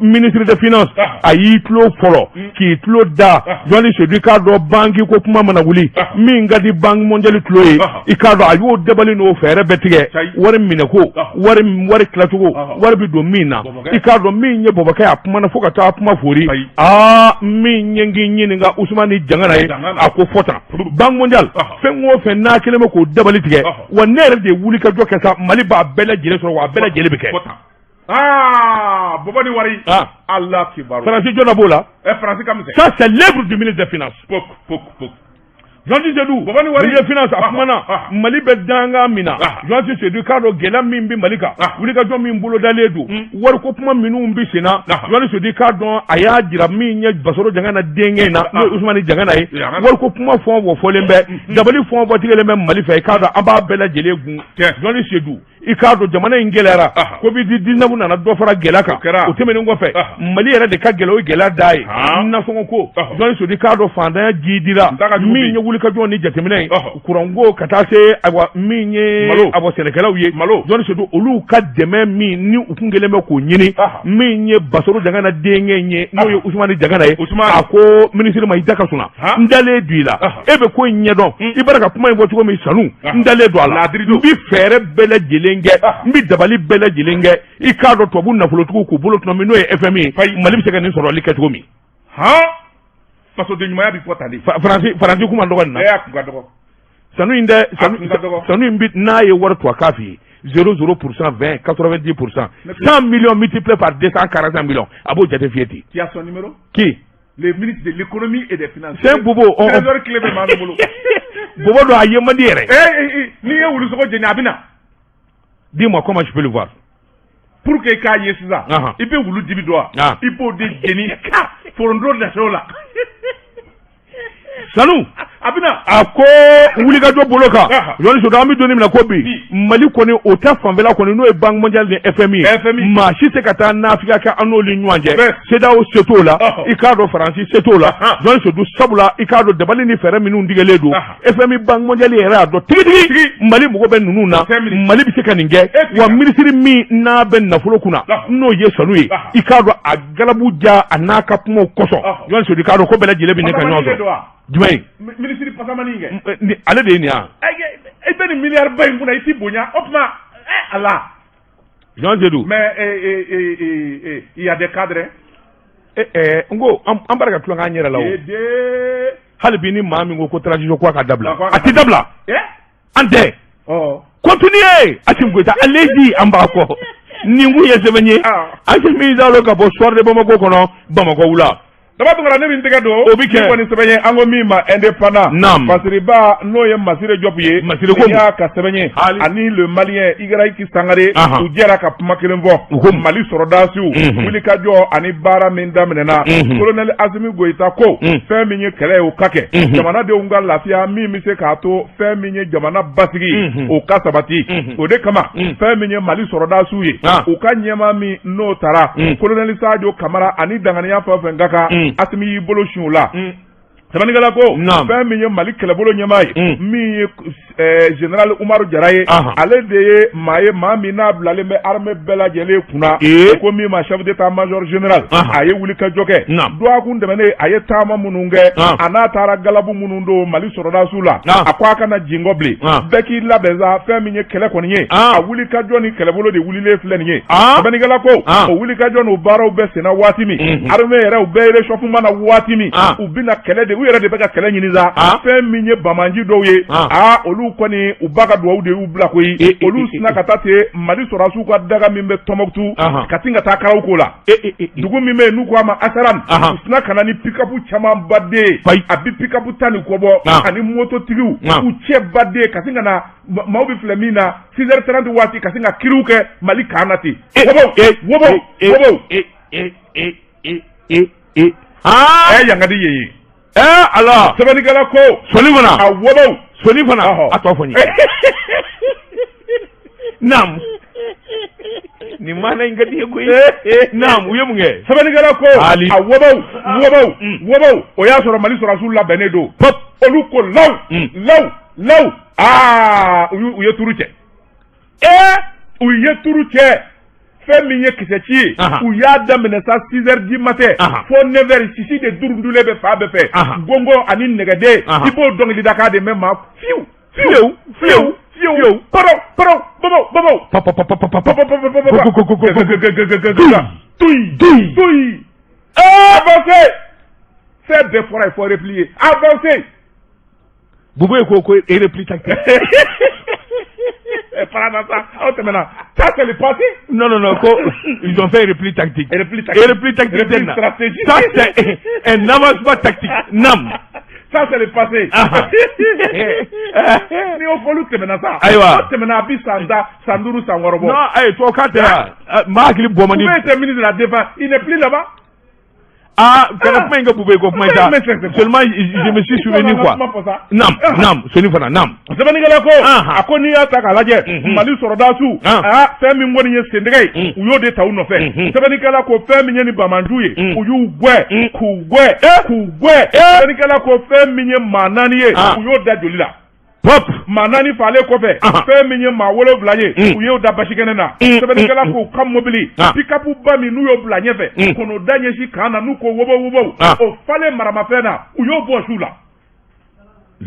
ministre de finance, a y'i tulo fɔlɔ k'i tulo da. Jɔnni Sedu k'a dɔn banque ko kuma mana wuli, min ka di Banque mondiale tulo ye, i k'a dɔn a y'o dabali n'o fɛɛrɛ bɛɛ tigɛ. Wari minɛ ko, wari tilacogo, wari bɛ don min na, i k'a dɔn min ye Bɔbɔkɛ, a kumana fo ka taa kuma fori. Aa, min ye n k'i ɲininka Usumani Jangana ye, a ko fɔ tan, Banque mondiale fɛn o fɛn n'a kɛlen bɛ k'o dabali tigɛ, wa ne yɛrɛ de ye wuli ka jɔ kɛ sa, Mali b'a bɛɛ lajɛlen sɔrɔ, wa a bɛɛ lajɛlen bɛ kɛ. Aa, bɔbɔ ni wari. Ala kibaru. Faransi jɔn b'o la? Faransi ka misɛn. Ça, c'est l'œuvre du ministre des Finances. Pok pok pok. Journaliste Seydou, Bɔbɔ ni wari. Ministre des Finances a kumana Mali bɛ dangan min na. Journaliste Seydou k'a dɔn gɛlɛya min bɛ Mali kan, wulikajɔ min bolodalen don, wariko kuma minnu bɛ sen na, Journaliste Seydou k'a dɔn a y'a jira min ye Basoro Jangana denkɛ in na, n'o ye Usumani Jangana ye, wariko kuma fɛn o fɛn fɔlen bɛ, dabali fɛn o fɛn tigɛlen bɛ Mali fɛ, i k'a dɔn an b'a bɛɛ lajɛlen gun. Journaliste Seydou, i k'a dɔn jamana in gɛlɛyara, Covid 19 nana dɔ fara gɛlɛya kan. O tɛmɛnen kɔfɛ, Mali yɛrɛ de ka gɛlɛn, o ye gɛlɛya da ye. Nasɔngɔ ko, Journaliste Seydou k'a dɔn faantanya jidira, min ye wulikajɔ ni jateminɛ ye, kuranko ka taa se, ayiwa, min ye awa sɛnɛkɛlaw ye, Journaliste Seydou, olu ka dɛmɛ min ni u kun kɛlen bɛ k'o ɲini, min ye Basoro Jangana denkɛ in ye, n'o ye Usumani Jangana ye, a ko minisiri ma, i da ka suna, n dalen don i la, e bɛ ko in ɲɛdɔn, i b'a ka kuma in fɔ cogo min sanu, n dalen don a la, n bɛ fɛɛrɛ bɛɛ lajɛlen kɛ, n bɛ dabali bɛɛ lajɛlen kɛ, i k'a dɔn tubabu nafolotigiw k'u bolo tɔnɔmi, n'o ye FMI ye, Mali bɛ se ka nin sɔrɔli kɛ cogo min. Fasoden ɲumanya bɛ fɔ tan de. Faransi kuma dɔgɔ nin na. A kun ka dɔgɔ. Sanu in dɛ, sanu in bi n'a ye wari to a k'a f'i ye 0,0 % 20 90 % 100 millions multiplié par 245 millions, a b'o jate f'i ye ten. Tu as son numéro? Qui? Le ministre de l'Économie et des Finances. C'est un bobo. Trésor clé bɛ maa min bolo. Bobo don, a ye man di yɛrɛ. N'i ye wulusogo jeni, a bɛ na. Dis-moi comment je peux le voir. Pour que i k'a ye sisan, i bɛ wulu dibi dɔn wa? I b'o de jeni ka foronto dɛsɛ o la. Sanu. A bɛna. A ko wulikajɔ bolo kan, Journaliste Seydou, an bɛ don min na ko bi, Mali kɔni o ta fanfɛla kɔni, n'o ye Banque mondiale ni FMI ye, maa si tɛ ka taa nafigiya kɛ an n'olu ni ɲɔgɔn cɛ. CEDEAO se t'o la, i k'a dɔn Faransi se t'o la. Journaliste Seydou, sabula i k'a dɔn dabali ni fɛɛrɛ minnu tigɛlen don, FMI, Banque mondiale yɛrɛ y'a dɔn tigitigi Mali mago bɛ ninnu na, Mali bɛ se ka nin kɛ. Wa minisiri min n'a bɛ nafolo kunna, n'o ye Sanu ye, i k'a dɔn a galabu ja a n'a ka kumaw kosɔn, Journaliste Seydou, i k'a dɔn ko bɛɛ lajɛlen bɛ ne ka ɲɔgɔn sɔrɔ. Jumɛn ye? Minisiri pasamani kɛ. Ale de ye nin yan. I bɛ nin miliyari ba in kunna, i t'i bonya o tuma ala. Jean Seydou. Mais il y a des cadres. N ko an b'a ka tulon k'an yɛrɛ la o. Hali bi ni maa min ko ko transition ko a ka dabila, a tɛ dabila. An tɛ. Continuez Assimi Goïta, allez-y, an b'a kɔ. Nin kun ye sɛbɛn ye. Assimi Jalo ka bɔ Soir de Bamako kɔnɔ, Bamakɔ wula. Daba Tunkara, ne bɛ n tɛgɛ don. O bɛ kɛ. Ni kɔni sɛbɛn ye, an ko min ma Indépendant. Naam. Fasiriba n'o ye Masire Diop ye. Masire ko mun. Y'a ka sɛbɛn ye. Ani le Malien Ibrahim Sangare. U jɛra ka kuma kelen fɔ. U ko Mali sɔrɔdasiw. Wulikajɔ ani baara min daminɛna. Colonel Assimi Goïta ko. Fɛn min ye kɛlɛ ye, o ka kɛ. Jamanadenw ka lafiya min bɛ se k'a to fɛn min ye jamana basigi, o ka sabati. O de kama fɛn min ye Mali sɔrɔdasiw ye, u ka ɲɛmaa min n'o taara, colonel Sadio Kamara ani danganiya fɛn o fɛn ka kan. Assimi y'i bolo sin o la. Sɛbɛnnikɛla ko fɛn min ye Mali kɛlɛbolo ɲɛmaa ye, min ye général Umaru Jara ye, ale de ye maa ye, maa min n'a bilalen bɛ armée bɛɛ lajɛlen kunna, ko min ma chef d'état-major général, a ye wulikajɔ kɛ dɔgɔkun tɛmɛnen, a ye taama minnu kɛ, a n'a taara galabu minnu don Mali sɔrɔdasiw la, a ko a kana jingɔ bilen, bɛɛ k'i labɛn sa, fɛn min ye kɛlɛ kɔni ye, a wulikajɔ ni kɛlɛbolo de wulilen filɛ nin ye. Sɛbɛnnikɛla ko o wulikajɔ n'o baaraw bɛɛ senna waati min, armée yɛrɛ u bɛɛ réchauffement na waati min, u bɛna kɛlɛ de, u yɛrɛ de bɛ ka kɛlɛ ɲini sa, fɛn min ye banbaanci dɔw ye, olu kɔni u ba ka duwawu de y'u bila koyi, olu sinna ka taa ten Mali sɔrɔdasiw ka daga min bɛ Tɔnbɔkutu, ka sin ka taa karaw ko la, dugu min bɛ yen n'u ko a ma Asaram, u sinna ka na ni pick-up caman baden, a bɛ pick-up 10 ni kɔ bɔ, ani mototigiw u cɛ baden, ka sin ka na maaw bɛ filɛ min na 6h30 waati, ka sin ka kiriw kɛ Mali kan na ten, wobo wobo wobo. Yan ka di yen ye. Ala. Sɛbɛnnikɛla ko. Sɔni fana. A wobow. Sɔni fana. A tɔ fɔ n ye. Naam. Nin maana in ka di ye koyi. Naam, u ye mun kɛ? Sɛbɛnnikɛla ko. A wobow wobow wobow, o y'a sɔrɔ Mali sɔrɔdasiw labɛnnen don. Pop. Olu ko law law law, aa u ye turu cɛ. U ye turu cɛ. Fɛn min ye kisɛci ye, u y'a daminɛ sa 6h du matin fo 9h, sisi de durundulen bɛ fan bɛɛ fɛ, gɔngɔn ani nɛgɛden, i b'o dɔnkilida k'a de mɛn maa fiyewu fiyewu fiyewu fiyewu, paraw paraw babaw babaw, pa pa pa pa pa pa pa, tuyi tuyi, avancez, fɛn bɛɛ fɔra, il faut replier, avancez. Bobo ko repli tactique. fara na sa, aw tɛmɛna. Ça, c'est le passé. Non, non, non, ko ils ont fait repli tactique. Repli tactique. Repli tactique. Repli tɛ na. Stratégique. Ça, c'est un avancement tactique. Nam. Ça, c'est le passé. Ni o fɔlu tɛmɛna sa. Ayiwa. O tɛmɛna, a bi san 10, san 5, san 6 bɔ. Non, ayi, tubabukan tɛ wa maa hakili bɔ man di. Boubèye était ministre de la Défense, il n'est plus là-bas. Ah, kana kuma in kɛ Boubèye ko kuma in ta. Mais c'est quoi? Seulement je me suis souvenu, quoi. Kuma fɔ sa. Nam, nam, soni fana, nam. Sɛbɛnnikɛla ko, a ko n'i y'a ta k'a lajɛ, Mali sɔrɔdasiw, aa, fɛn min kɔni ye sendɛgɛ ye, u y'o de ta u nɔfɛ. Sɛbɛnnikɛla ko fɛn min ye ni bamanju ye, u y'u gwɛ, k'u gwɛ, k'u gwɛ. Sɛbɛnnikɛla ko fɛn min ye maa naani ye, u y'o da joli la. Pop. Maa naani faalen kɔfɛ, fɛn min ye maa wolonwula ye, u y'o da basikɛnɛ na. Sɛbɛnnikɛla k'u ka mobili pick-up ba min n'u y'o bila ɲɛfɛ, k'o da ɲɛsin kan na, n'u ko wobo wobo, o falen maramafɛn na, u y'o bɔ su la.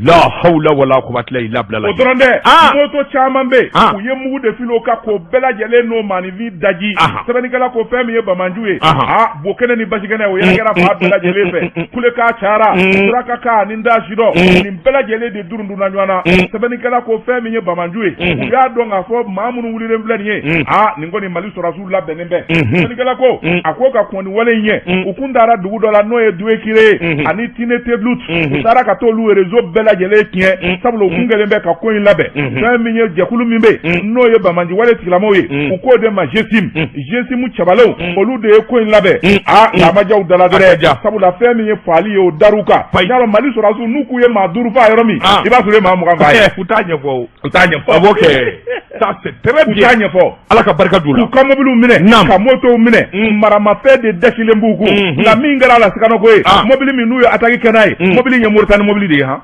La hawla wala quwwata illa billah. O dɔrɔn tɛ, moto caman bɛ yen, u ye mugu de fili o kan k'o bɛɛ lajɛlen n'o maaninfin daji. Sɛbɛnnikɛla ko fɛn min ye bamanju ye, aa, bo kɛnɛ ni basi kɛnɛ, o yɛrɛ kɛra fan bɛɛ lajɛlen fɛ. Kulekan cayara, suraka kan ani da sidɔn, nin bɛɛ lajɛlen de durundunna ɲɔgɔn na. Sɛbɛnnikɛla ko fɛn min ye bamanju ye, u y'a dɔn k'a fɔ maa minnu wulilen filɛ nin ye, aa, nin kɔni Mali sɔrɔdasiw labɛnnen bɛ. Sɛbɛnnikɛla ko a ko ka kɔn nin wale in ɲɛ, u kun taara dugu dɔ la n'o ye Duekire ye ani Tinetelut. U taara ka t'olu réseau bɛɛ lajɛlen tiɲɛ, sabula u kun kɛlen bɛ ka ko in labɛn. Fɛn min ye jɛkulu min bɛ yen n'o ye bamanji wale tigilamɔgɔw ye, u k'o de ma GSIM. GSIM cɛbalenw, olu de ye ko in labɛn. Aa, nka a ma diya u da la dɛ, sabula fɛn min ye faali ye, o dar'u kan. Y'a dɔn, Mali sɔrɔdasiw n'u k'u ye maa 5 faa yɔrɔ min, i b'a sɔrɔ u ye maa 20 faa ye. U t'a ɲɛfɔ o. U t'a ɲɛfɔ. Awɔ kɛ. Ça, c'est très U bien. t'a ɲɛfɔ. Ala ka barika d'u la. K'u ka mobiliw minɛ, ka motow minɛ, maramafɛn de dasilen b'u kun. Nka min kɛra a la siganako ye, mobili min n'u ye attaque kɛ n'a ye, mobili in ye Moritani mobili de ye han.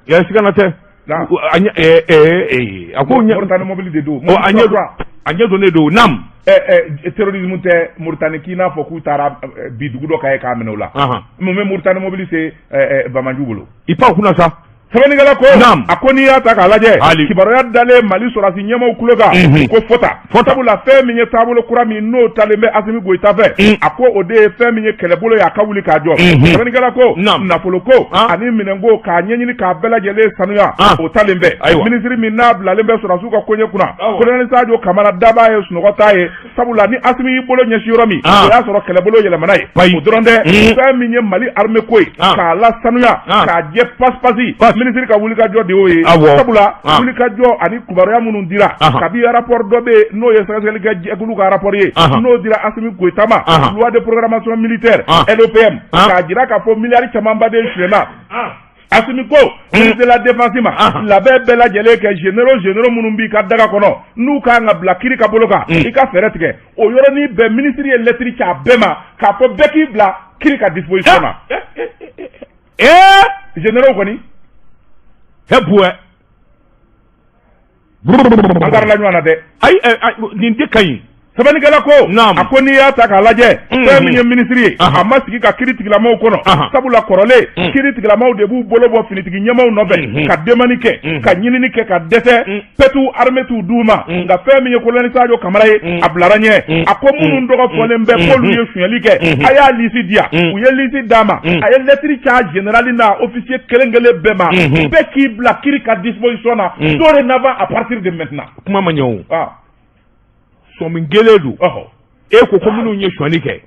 Ya, sigana tɛ. A ɲɛ ɛɛ ɛɛ a ko ɲɛ. Moritani mobili de don. Ɔ, a ɲɛ don, a ɲɛ donnen don, nam. Ɛ terrorisme tɛ Moritani k'i n'a fɔ k'u taara bi dugu dɔ kan ye k'a minɛ u la. Mun bɛ Moritani mobili se bamanju bolo? I pan kunna sa. Sɛbɛnnikɛla ko, a ko n'i y'a ta k'a lajɛ, kibaruya dalen Mali sɔrɔdasi ɲɛmaaw tulo kan, ko fɔta, sabula fɛn min ye taabolo kura min n'o talen bɛ Asimi Goyita fɛ, a ko o de ye fɛn min ye kɛlɛbolo ye, a ka wuli k'a jɔ. Sɛbɛnnikɛla ko nafolo ko ani minɛnko, k'a ɲɛɲini k'a bɛɛ lajɛlen sanuya, o talen bɛ. Minisiri min n'a bilalen bɛ sɔrɔdasiw ka koɲɛ kunna, colonel Sadio Kamara daba ye sunɔgɔ t'a ye, sabula ni Asimi y'i bolo ɲɛsin yɔrɔ min, o y'a sɔrɔ kɛlɛbolo yɛlɛmana ye. O dɔrɔn tɛ, fɛn min ye Mali armée ko ye, k'a lasanuya, k'a jɛ pasi pasi, minisiri ka wulikajɔ de y'o ye. Sabula wulikajɔ ani kibaruya minnu dira kabi rapport dɔ bɛ yen n'o ye sɛgɛsɛgɛli kɛ jɛkulu ka rapport ye, n'o dira Asimi Goyita ma, loi de programmation militaire, LOPM, k'a jira k'a fɔ miliyari camanba de sonyɛna. Asimi ko ministre de la Défense ma, labɛn bɛɛ lajɛlen kɛ, généraux minnu b'i ka daga kɔnɔ n'u kan ka bila kiri ka bolo kan, i ka fɛɛrɛ tigɛ. O yɔrɔnin bɛɛ, ministre ye lettre ci a bɛɛ ma k'a fɔ bɛɛ k'i bila kiri ka disposition na. Généraux kɔni. He buwɛ. An karila ɲɔgɔn na dɛ. Ayi, nin de ka ɲi. Sɛbɛnnikɛla ko, a ko n'i y'a ta k'a lajɛ, fɛn min ye minisiri ye, a ma sigi ka kiri tigilamaw kɔnɔ, sabula kɔrɔlen kiri tigilamaw de b'u bolo bɔ finitigi ɲɛmaw nɔfɛ ka demani kɛ, ka ɲinini kɛ, ka dɛsɛ pɛtu armée t'u d'u ma. Nka fɛn min ye colonel Sadio Kamara ye, a bilara ɲɛ. A ko minnu tɔgɔ fɔlen bɛ k'olu ye sonyɛli kɛ, a y'a liste di yan. U ye liste d'a ma. A ye lettre ci a général n'a officier kelen kelen bɛɛ ma, bɛɛ k'i bila kiri ka disposition na dorénavant, à partir de maintenant. Kuma ma ɲɛ o. Sɔmi kelen don. E ko ko minnu ye sonyali kɛ.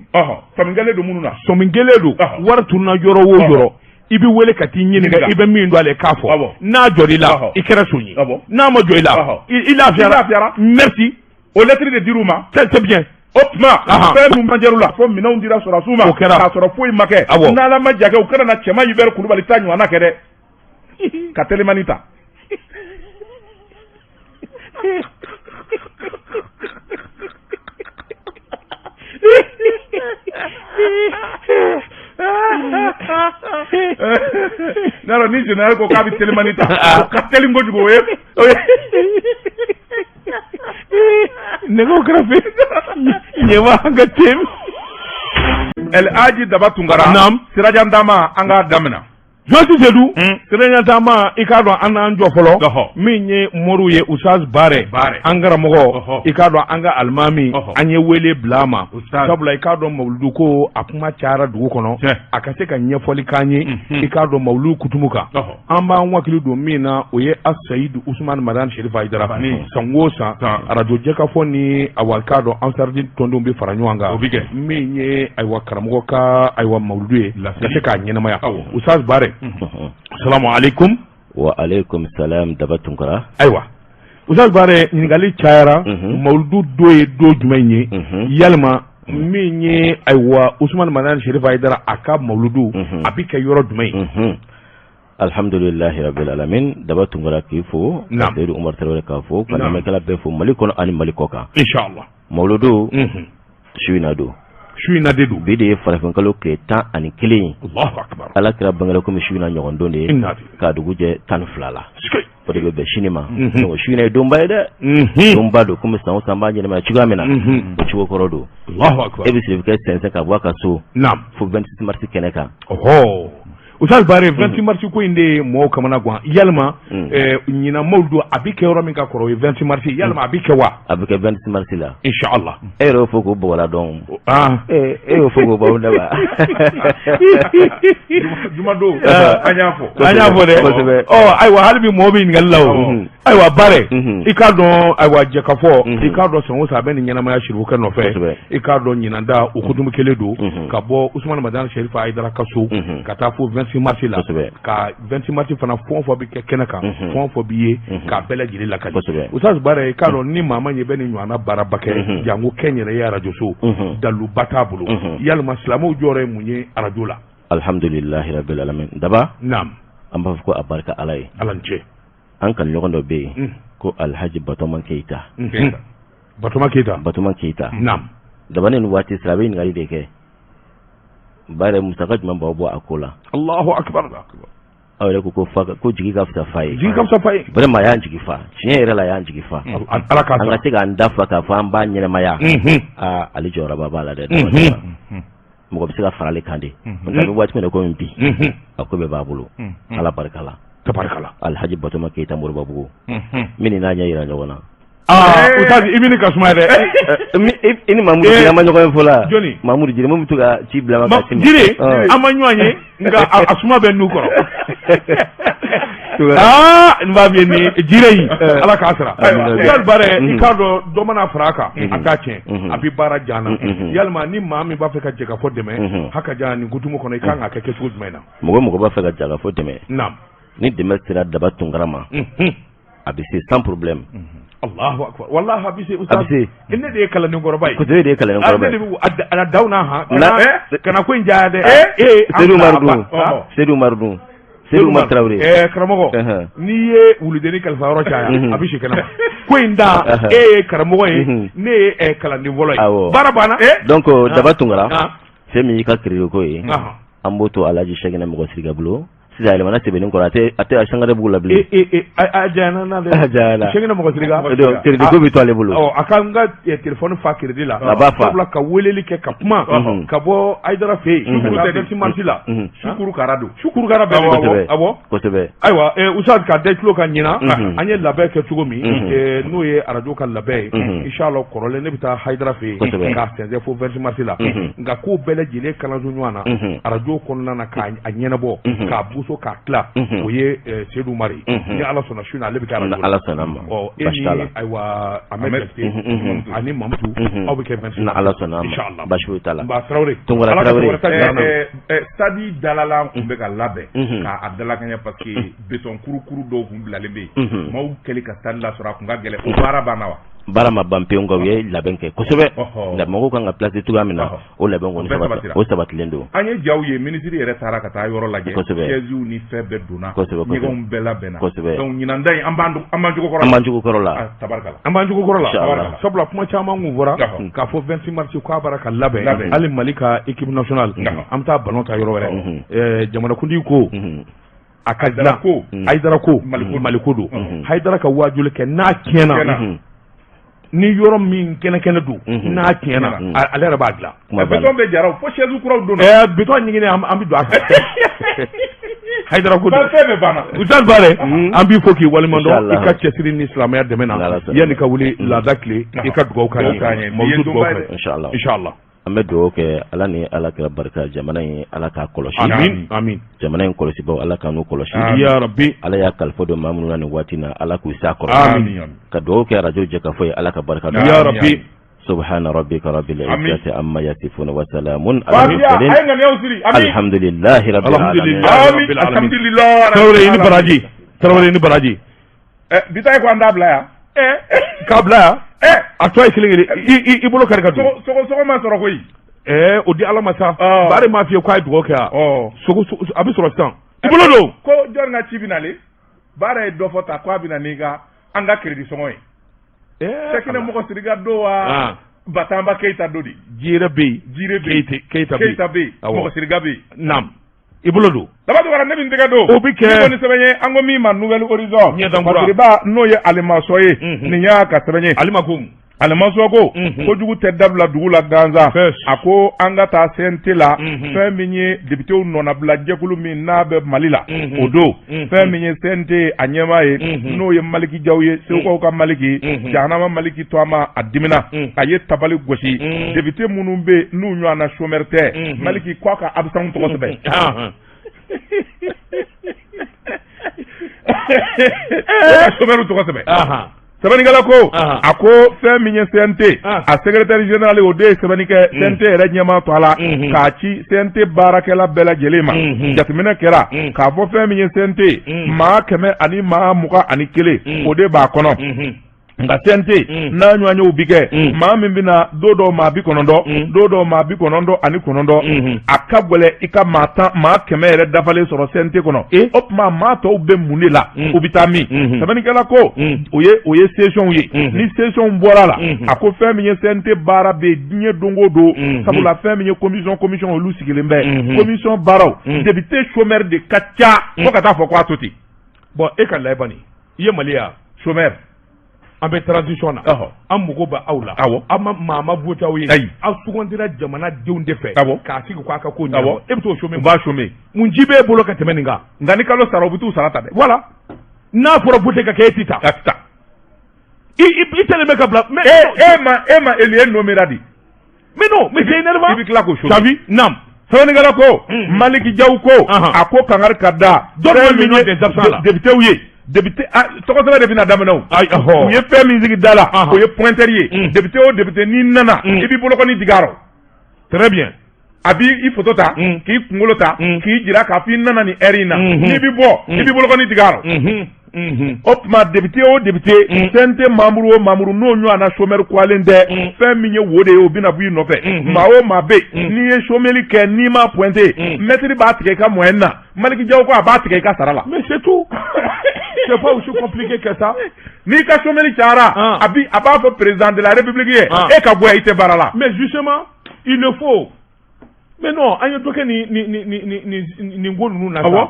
Sɔmi kelen don minnu na. Sɔmi kelen don. Wari tununna yɔrɔ o yɔrɔ, i bɛ wele ka t'i ɲininka, i bɛ min dɔn a la, i k'a fɔ. N'a jɔr'i la, i kɛra son ye. N'a ma jɔ i la, i lafiyara. Merci. O lettre de dir'u ma. C'est bien. O tuma, fɛn min manjɛr'u la, fo minɛnw dira sɔrɔdasiw ma. O kɛra. K'a sɔrɔ foyi ma kɛ. N'Ala ma ja kɛ, u kana na Cɛma Hubert Kulubali ta ɲɔgɔnna kɛ dɛ, ka telimani ta. N'a dɔn ni général ko k'a bɛ telimani ta, o ka teli kojugu, o ye nɛgɛw kɛrɛfɛ ɲɛma an ka tem. El Hadji Daba Tunkara. Naam. Sirajan dama, an k'a daminɛ. Josi Sedu siranyatama i k'a dɔn an n'an jɔ fɔlɔ min ye moriw ye Usaz Bare an karamɔgɔ i k'a dɔn an ka alimami an ye wele bila a ma sabula i k'a dɔn mawuludu ko a kuma cayara dugu kɔnɔ a ka se ka ɲɛfɔli k'an ye i k'a dɔn mawuludu kutumu kan an b'an wakili don min na o ye Aseyidu Usumani Madani Serifu Hayidara san o san arajo jɛkafɔ ni awa k'a dɔn Ansarudini tɔndenw bɛ fara ɲɔgɔn kan o bɛ kɛ min ye ayiwa karamɔgɔ ka ayiwa mawuludu ye ka se k'a ɲɛnamaya Usaz Bare salamu aleykum wa aleykum salam Daba Tunkara ayiwa Usaz Bare ɲininkali cayara mawuludu don ye don jumɛn ye yalima min ye ayiwa Usumani Madani Serifu Hayidara a ka mawuludu a bɛ kɛ yɔrɔ jumɛn ye Alhamdulilahi rabbil alamin Daba Tunkara k'i fo Naam. Seyidu Umaru Tarawele k'a fo ka Naam. lamɛnnikɛla bɛɛ fo Mali kɔnɔ ani Mali kɔ kan inshallah mawuludu su in na don su in na de don bi de ye farafinkalo tile 11 ye Allahu akbar Ala kira bangera komi su in na ɲɔgɔn don de ye Inna lillahi. k'a dugu jɛ 12 la Sikei. o de bɛ bɛn sini ma donc su in na ye donba ye dɛ Mhm. donba don komi san o san an b'a ɲɛnamaya cogoya min na Mhm. o cogo kɔrɔ don Allahu akbar e bɛ sirifukɛ sɛnsɛn ka bɔ a ka so naam fo 26 mars kɛnɛ kan ɔhɔ Usaz Bare 26 mars ko in de ye mɔgɔw kamana gan yalima ɲinan mawuludu a bɛ kɛ yɔrɔ min ka kɔrɔ o ye 26 mars yalima a bɛ kɛ wa a bɛ kɛ 26 mars la inshallah e yɛrɛ y'o fɔ k'o bɔgɔla dɔn ah e y'o fɔ k'o baw daba Jumadon an y'a fɔ an y'a fɔ dɛ Kosɛbɛ. ɔ ayiwa hali bi mɔgɔw bɛ ɲininkali la o ayiwa Bare i k'a dɔn ayiwa jɛkafɔ i k'a dɔn san o san a bɛ nin ɲɛnamaya sirifukɛ nɔfɛ Kosɛbɛ. i k'a dɔn ɲinan da o kutumu kelen don Mhm. ka bɔ Usumani Madani Serifu Hayidara ka so Mhm. ka taa fo 26 mars la Kosɛbɛ. ka 26 mars fana fɛn o fɛn bɛ kɛ kɛnɛ kan Mhm. fɛn o fɛn bɛ ye Mhm. k'a bɛɛ lajɛlen lakali Kosɛbɛ. Usaz Bare i k'a dɔn ni maa ma ɲɛ bɛ nin ɲɔgɔnna baaraba kɛ Mhm. janko kɛnyɛrɛye arajoso Mhm. daluba t'a bolo Mhm. yalima silamɛw jɔyɔrɔ ye mun ye arajo la alhamdulilahi rabbil alamin daba naam an b'a fɔ ko a barika ala ye ala ni ce an kanu ɲɔgɔn dɔ bɛ yen Mm. ko alhaji batɔman keyita Mhm. Batoma Keyita batɔman keyita naam daba ni nin waati sera a bɛ ɲininkali de kɛ ba yɛrɛ musaka jumɛn b'aw bɔ a ko la Allahu akbar aw yɛrɛ ko ko fa ko jigi ka fisa fa ye jigi ka fisa fa ye vraiment a y'an jigi fa tiɲɛ yɛrɛ la a y'an jigi fa ala k'a an ka sara se k'an da fa k'a fɔ an b'a ɲɛnamaya Mhm. aa ale jɔyɔrɔba b'a la dɛ daba Mhm. Tunkara. mɔgɔ bɛ se ka fara ale kan de n'o tɛ an bɛ waati min na komi bi Mhm. a ko bɛɛ b'a bolo ala barika la tabarikala alhaji batɔma keyita moribabugu min ni n'a ɲɛ yira ɲɔgɔn na aa Usaz i bɛ ne ka suma dɛ i ni mamudu jire an ma ɲɔgɔn ye fɔlɔ Jɔnni? mamudu jire mun bɛ to ka ci bila ma ka ci ma jire Ɔ. an ma ɲɔgɔn ye nka a suma bɛ nu kɔrɔ aa n b'a f'i ye nin jire in ala k'a sara Amina. Usaz Bare i Mhm. k'a dɔn dɔ mana fara a kan a t'a tiɲɛ Mhm. a bɛ baara diya n na Mhm. yalima ni maa min b'a fɛ ka jɛkafɔ dɛmɛ Mhm. haka ja nin kutumu kɔnɔ i kan k'a kɛ kɛcogo jumɛn na mɔgɔ o mɔgɔ b'a fɛ ka jagafo dɛmɛ naam ni dɛmɛ sera daba tunkara ma Mhm. a bɛ se sans problème Allahu akbar wallahi a bɛ se Usaz A bɛ se. ne de ye kalanden kɔrɔba ye kosɛbɛ e de ye kalanden Ah, kɔrɔba ne de ye bɛ a daw na han Na- kana ko in jaya dɛ ee an Seydou bila Umaru a ba. dun Ah. Seydou Umaru dun Seydou Umaru Tarawele Karamɔgɔ Ɛhɛn. n'i ye wuludennin kalifa yɔrɔ caya Mhm. a bɛ si kɛnɛ ma ko in da Ɛhɛn. e ye karamɔgɔ ye Mhm. ne ye kalanden fɔlɔ ye Awɔ. baara banna donc daba tunkara Ah. fɛn min y'i ka crédit ko ye Ahan. an b'o to alhaji sɛkinɛ mɔgɔ sirika bolo sisan a yɛlɛmana sɛbɛnni kɔrɔ a tɛ a sangare bugu la bilen ee ee a janyana n'a dɛ A janyana. Sɛkinɛ mɔgɔ sirika Donc, crédit ko bɛ to ale bolo ɔ a ka n ka téléphone fa crédit la A b'a fa. sabula ka weleli kɛ ka kuma Mhm. ka bɔ Hayidara fɛ yen Mhm. ka taa 26 mars la Mhm. sukuru kara don sukuru kara bɛɛ Kosɛbɛ. awɔ kosɛbɛ ayiwa Usaz k'a da i tulo kan ɲinan Mhm. an ye labɛn kɛ cogo min Mhm. n'o ye arajo ka labɛn ye Mhm. inshallah kɔrɔlen ne bɛ taa Hayidara fɛ yen Kosɛbɛ. k'a sɛnsɛn fo 26 mars la Mhm. nka ko bɛɛ lajɛlen kalanso ɲɔgɔn na Mhm. arajo kɔnɔna na k'a a ɲɛnabɔ Mhm. k'a boso k'a tila Mhm. o ye Seydou Umaru ye Mhm. ni Ala sɔnna su in na ale bɛ kɛ arajo la Ala sɔnna ma ɔ e Baasi ni t'a la. ayiwa Ahmed Ahmed. Jakite Mhm, mhm. ani Mamutu Mhm. aw bɛ kɛ 26 Ni Ala sɔnna ma inshallah baasi foyi t'a la Nba Tarawele Tunkara Ala ka Tarawele. sankɔrɔta jira an na. stade dalalan tun bɛ ka labɛn Mhm. k'a dalakɛɲɛ parce que béton kurukuru dɔw tun bilalen bɛ yen Mhm. maaw kɛlen ka stade lasɔrɔ a tun ka gɛlɛn o baara banna wa baara ma ban pewu nka u ye labɛn kɛ kosɛbɛ Ɔhɔ. nka mɔgɔw kan ka place cogoya min na Ɔhɔ. o labɛn kɔni O bɛɛ sabatira. o sabatilen don an ye jaw ye minisiri yɛrɛ taara ka taa yɔrɔ lajɛ Kosɛbɛ. chaises ni fɛn bɛɛ donna Kosɛbɛ, kosɛbɛ. ɲɛgɛnw bɛɛ labɛnna Kosɛbɛ. donc ɲinan ta in an b'an an b'an cogo kɔrɔ an la b'an cogo kɔrɔ la Ah, tabarikala an b'an cogo kɔrɔ la Inshallah. sabula kuma caman kun fɔra Ɔhɔ. k'a fɔ 26 mars k'a bara ka labɛn Labɛn. hali Mali ka équipe nationale Ɔhɔ. an bɛ taa ballon ta yɔrɔ wɛrɛ Mhm. Jamanakuntigi ko Mhm. a ka Hayidara dilan ko. Hayidara ko Maliko don. Maliko don Mhm. Hayidara ka waajuli kɛ n'a tiɲɛna Tiɲɛna. Mhm. ni yɔrɔ min kɛnɛ kɛnɛ don Mhm. n'a tiɲɛna Mhm. ale yɛrɛ b'a dilan Kuma banna. béton bɛɛ jara o fo chaise kuraw donna bitɔn ɲiginnen an bɛ don a kan Hayidara ko don. Fɛn bɛɛ banna. Ustaz Bare, an b'i fo k'i waleɲuman dɔn Inshallah. i ka cɛsiri ni silamɛya dɛmɛ na N'Ala sɔnna. yanni ka wuli laada tile i ka dugawu k'an Dugawu k'an ye ye. mawuludu dugawu k'an ye Inshallah. inshallah. An bɛ dugawu kɛ Ala ni Ala kira barika jamana in Ala k'a kɔlɔsi. Amin amin. Jamana in kɔlɔsibaw Ala k'an n'u kɔlɔsi. Amin. Ya Rabbi. Ala y'a kalifa don maa minnu na nin waati in na Ala k'u s'a kɔrɔ. Amin. Ka dugawu kɛ arajo jɛkafɔ ye Ala ka barika don. Ya Rabbi. سبحان ربك رب آمين. العزة عما يصفون وسلام على Fatiha, a المرسلين ye ŋaniyaw siri. Amin. الحمد لله رب العالمين Alhamdulillah. Amin. Rabbil alamin. Alhamdulillah. Tarawele i ni baraji. Tarawele i ni baraji. Bi ta ye ko an t'a bila yan. K'a bila yan. Ɛ A tɔ ye kelen kelen i bolo kari ka don. Sogo sogo sogo ma sɔrɔ koyi. O di Ala ma sa. Ɔ. Bare m'a f'i ye k'a ye dugawu kɛ yan. Ɔ. Sogo sogo a bɛ sɔrɔ sisan. I bolo don. Ko jɔn ka ci bɛ nalen? Baara ye dɔ fɔ ta k'a bɛ na n'i ka an ka crédit sɔngɔ ye. Sɛkinɛ mɔgɔ siri ka don wa Batanba Keyita don de. Jire bɛ yen. Jire bɛ yen. Keyita bɛ yen. Keyita bɛ yen. Awɔ. Mɔgɔ siriga bɛ yen. Naam. I bolo don. Daba Tunkara ne bɛ n tɛgɛ don. O bɛ kɛ. Ni ko ni sɛbɛn ye an ko min ma Nouvel Horizon. Ɲɛdankura. Fasiriba n'o ye Alimasɔ ye. Nin y'a ka sɛbɛn ye. Alima ko. Alimasɔ ko. Kojugu tɛ dabila dugu la gansan. Fɛs. A ko an ka taa CNT la. Fɛn min ye députéw nɔnabila jɛkulu min n'a bɛ Mali la. O don. Fɛn min ye CNT a ɲɛmaa ye. N'o ye Maliki Jaw ye Segukaw ka Maliki. Jahanama Maliki to a ma a dimina. A ye tabali gosi. Député minnu bɛ yen n'u ɲɔgɔnna chômeur tɛ. Maliki k'a ka absent tɔgɔ sɛbɛn. O ka chômeur tɔgɔ sɛbɛn. Sɛbɛnnikɛla ko a ko fɛn min ye CNT a secrétaire général o de ye sɛbɛnni kɛ CNT yɛrɛ ɲɛmaa to a la k'a ci CNT baarakɛla bɛɛ lajɛlen ma. Jateminɛ kɛra k'a fɔ fɛn min ye CNT maa 121 o de b'a kɔnɔ. Nka CNT n'a ɲɔgɔn bi kɛ maa min bɛna don dɔw maa 90 don dɔw maa 99 a ka gɛlɛn i ka maa 10 maa 100 yɛrɛ dafalen sɔrɔ CNT kɔnɔ. O tuma maa tɔw bɛ mun de la u bɛ taa min? Sɛbɛnnikɛla ko o ye sessionw ye. Ni sessionw bɔra la a ko fɛn min ye CNT baara bɛ yen diɲɛ don o don sabula fɛn min ye commission olu sigilen bɛ commission baaraw député chômeur de ka ca fo ka taa fɔ k'a to ten. Bon e ka layi i ye Mali ya. Chômeur. An bɛ transition na. An mago bɛ aw la. Awɔ. Aw ma maa ma voté aw ye. Ayi. Aw sugandira jamanadenw de fɛ. Awɔ. K'a sigi k'a ka ko Awɔ. ɲɛnabɔ. E bɛ t'o chômer. U b'a chômer. Mun ji b'e bolo ka tɛmɛ nin kan? Nka ni kalo sara u bɛ t'u sara ta dɛ. Voilà. N'a fɔra voté ka kɛ e tɛ taa. A tɛ taa. I tɛlen bɛ ka bila. Mais E ma élu e nommé di. Mais non, mais c'est énervant. I bɛ tila k'o chômer. T'as vu? Naam. Sɛbɛnnikɛla ko Maliki Jaw ko a ko kangari ka da. Donne-moi le nom des absents là. Député ye. Député tɔgɔ sɛbɛn de bɛna daminɛ o. Ayi ɔhɔ. U ye fɛn min sigi da la. O ye pointeur ye. Député o député n'i nana. I b'i bolokɔni digi a rɔ. Très bien. A b'i photo ta. K'i kunkolo ta. K'i jira k'a fɔ i nana nin heure in na. N'i bɛ bɔ i b'i bolokɔni digi a rɔ. O tuma député o député CNT membre o membre n'o ɲɔgɔnna chômeur kuwalen tɛ fɛn min ye wo de ye o bɛna bɔ i nɔfɛ. Maa o maa bɛ yen n'i ye chômeur kɛ n'i ma pointé maître b'a tigɛ i ka moyenne na Maliki Jaw ko a b'a tigɛ i ka sara la. Mais c'est tout. C'est pas aussi compliqué que ça. N'i ka chômeur cayara a bi a b'a fɔ président de la république ye e ka bɔ yan i tɛ baara la. Mais justement il le faut. Mais non an ye dɔ kɛ nin ko ninnu na sa. Awɔ.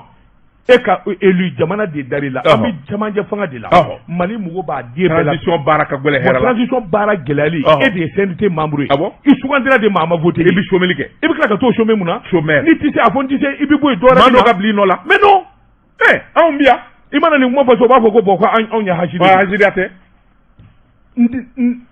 E ka élu jamana de dar'i la. An bɛ camancɛ fanga de la. Mali mago b'a den bɛɛ la. Transition baara ka gɛlɛn hɛrɛ la. Transition baara gɛlɛyali. E de ye CNT membre ye. Awɔ. I sugandira de maa ma voté. I bɛ chômer kɛ. I bɛ tila ka t'o chômer mun na? Chômeur. N'i tɛ se a fɔ n tɛ se i bɛ bɔ yen dɔ wɛrɛ Maa bɛ na. dɔ ka bila i nɔ la. Mais non. Anw bi yan. I mana nin kuma fɔ sisan u b'a fɔ ko bon ko anw ye hasidi ye. Hasidiya tɛ.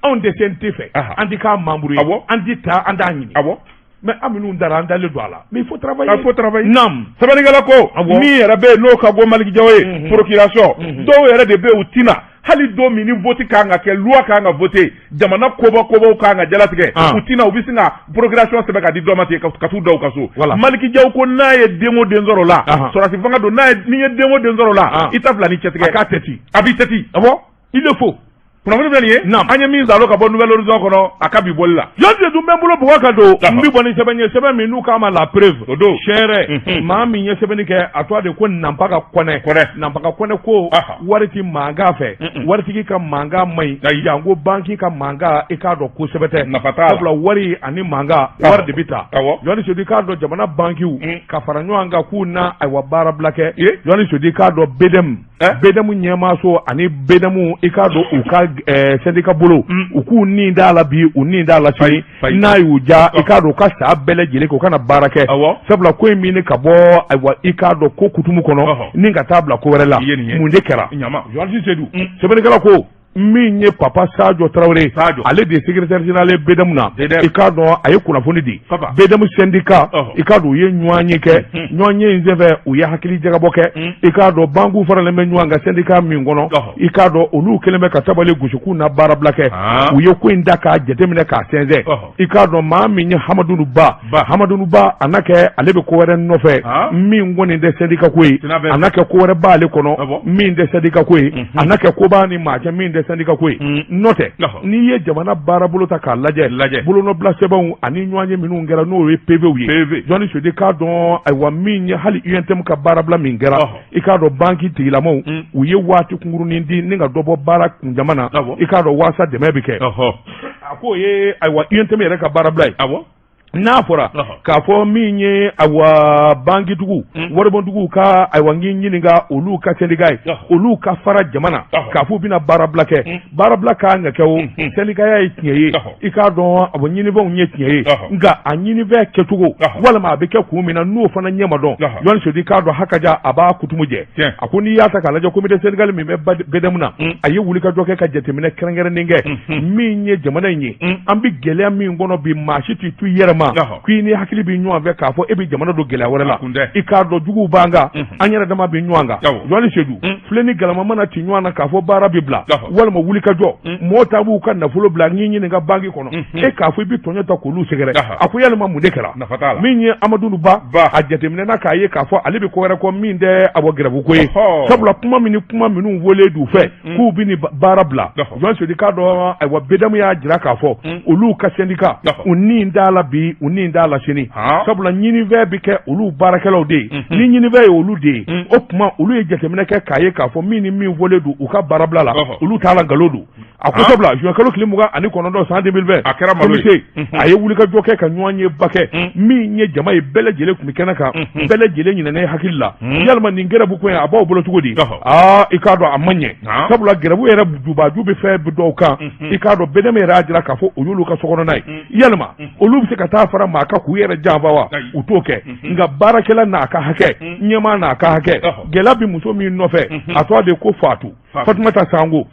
Anw tɛ CNT fɛ. An tɛ k'a membre ye. Awɔ. An tɛ taa an t'a ɲini. Awɔ. Mais an minnu dara an dalen don a la. Mais il faut travailler. Il faut travailler. Naam. Sɛbɛnnikɛla ko min yɛrɛ bɛ yen n'o ka go Maliki Jaw ye procuration dɔw yɛrɛ de bɛ yen u tina hali don min ni vote kan ka kɛ loi kan ka voter jamana kobaw kan ka jalatigɛ u tina u bɛ sin ka procuration sɛbɛn ka di dɔ ma ten ka t'u da u ka so. Maliki Jaw ko n'a ye den o den sɔrɔ o la sɔrɔdasi fanga don n'a ye n'i ye den o den sɔrɔ o la i ta fila ni cɛtigɛ. A k'a tɛti. A b'i tɛti. Awɔ. Il le faut. Kunnafoni filɛ nin ye. Naam. An ye min zalo ka bɔ Nouvel Horizon kɔnɔ a ka bi bɔli la. Jɔn de dun bɛ n bolo bɔgɔ ka don. N bɛ bɔ ni sɛbɛn ye sɛbɛn min n'u k'a ma la preuve. O don. Sɛrɛ maa min ye sɛbɛnni kɛ a tɔgɔ de ko Nanpaga Kɔnɛ. Kɔnɛ. Nanpaga Kɔnɛ ko wari ti mankan fɛ. Waritigi ka mankan man ɲi. Janko banki ka mankan i k'a dɔn kosɛbɛ tɛ. Nafa t'a la. Sabula wari ani mankan wari de bɛ taa. Awɔ. Jɔnni Sodi k'a dɔn jamana bankiw ka fara ɲɔgɔn kan k'u na ayiwa baarabila kɛ. Jɔnni Sodi k'a dɔn BDM. BDM ɲɛmaaso ani BDM i k'a dɔn u ka syndicat bolo u k'u ni d'a la bi u ni d'a la sini n'a y'u ja i k'a dɔn u ka saa bɛɛ lajɛlen kɛ u kana baara kɛ sabula ko in min ka bɔ ayiwa i k'a dɔn ko kutumu kɔnɔ ni ka taa bila ko wɛrɛ la mun de kɛra journaliste Seydou sɛbɛnnikɛla ko min ye Papa Sadio Tarawele ale de ye secrétaire général ye BDM na i k'a dɔn a ye kunnafoni di BDM syndicat i k'a dɔn u ye ɲɔgɔnye kɛ ɲɔgɔnye in senfɛ u ye hakili jagabɔ kɛ i k'a dɔn bankiw faralen bɛ ɲɔgɔn kan syndicat min kɔnɔ i k'a dɔn olu kɛlen bɛ ka tabali gosi k'u na baarabila kɛ u ye ko in da k'a jateminɛ k'a sɛnsɛn i k'a dɔn maa min ye Hamadunu Ba Hamadunu Ba a na kɛ ale bɛ ko wɛrɛ nɔfɛ min kɔni tɛ syndicat ko ye a na kɛ ko wɛrɛ b'ale kɔnɔ min tɛ syndicat ko ye a na kɛ ko b'a ni maa cɛ min tɛ syndicat ko ye n'o tɛ n'i ye jamana baarabolo ta k'a lajɛ bolonɔbila sɛbɛnw ani ɲɔgɔnye minnu kɛra n'o ye PVw ye journaliste Seydou k'a dɔn ayiwa min ye hali UNTM ka baarabila min kɛra i k'a dɔn banki tigilamaw u ye waati kunkurunin di ni ka dɔ bɔ baara kunjama na i k'a dɔn waasa dɛmɛ bɛ kɛ a k'o ye ayiwa UNTM yɛrɛ ka baarabila ye n'a fɔra k'a fɔ min ye ayiwa bankitigiw waribontigiw ka ayiwa n k'i ɲininka olu ka syndicat ye olu ka fara jama na k'a fɔ u bɛna baarabila kɛ baarabila ka kan ka kɛ o sɛndikaya ye tiɲɛ ye i k'a dɔn a bɔ ɲinifɛnw ye tiɲɛ ye nka a ɲinifɛn kɛcogo walima a bɛ kɛ kun min na n'o fana ɲɛ ma dɔn journaliste Seydou k'a dɔn hakaja a b'a kutumu jɛ a ko n'i y'a ta k'a lajɛ comité syndical min bɛ BDM na a ye wulikajɔ kɛ ka jateminɛ kɛrɛnkɛrɛnnen kɛ min ye jamana in ye an bɛ gɛlɛya min kɔnɔ bi maa si t'i to i yɛrɛ ma k'i ni hakili bɛ ɲɔgɔn fɛ k'a fɔ e bɛ jamana don gɛlɛya wɛrɛ la i k'a dɔn juguw b'an kan an yɛrɛ dama bɛ ɲɔgɔn kan journaliste Seydou filen ni galama mana ci ɲɔgɔn na k'a fɔ baara bɛ bila walima wulikajɔ mɔgɔ ta b'u ka nafolo bila n'i ɲininka banki kɔnɔ e k'a fɔ i bɛ tɔɲɔ ta k'olu sɛgɛrɛ a ko yalima mun de kɛra min ye Amadu Ba a jateminɛna k'a ye k'a fɔ ale bɛ ko wɛrɛ kɔ min tɛ a bɔ grève ko ye sabula kuma min ni kuma minnu wele d'u fɛ k'u bɛ nin baara bila journaliste Seydou k'a dɔn ayiwa BDM y'a jira k'a fɔ olu ka syndicat u ni t'a la bi u ni t'a la sini sabula ɲinifɛn bɛ kɛ olu baarakɛlaw de ye ni ɲinifɛn ye olu de ye o tuma olu ye jateminɛ kɛ k'a ye k'a fɔ min ni min fɔlen don u ka baarabila la olu t'a la nkalon don a ko sabula juin kalo tile 29 san 2020 a kɛra malo ye a ye wulikajɔ kɛ ka ɲɔgɔnyeba kɛ min ye jama ye bɛɛ lajɛlen tun bɛ kɛnɛ kan bɛɛ lajɛlen ɲinɛna hakili la yalima nin grève ko in a b'aw bolo cogo di aa i k'a dɔn a ma ɲɛ sabula grève yɛrɛ jubaju bɛ fɛn dɔw kan i k'a dɔn BDM yɛrɛ y'a jira k'a fɔ o y'olu ka sokɔnɔna ye yalima olu bɛ se ka taa fara maa kan k'u yɛrɛ janfa wa u t'o kɛ nka baarakɛla n'a ka hakɛ ɲɛmaa n'a ka hakɛ gɛlɛya bɛ muso min nɔfɛ a tɔgɔ de ko Fatu Fatumata Sango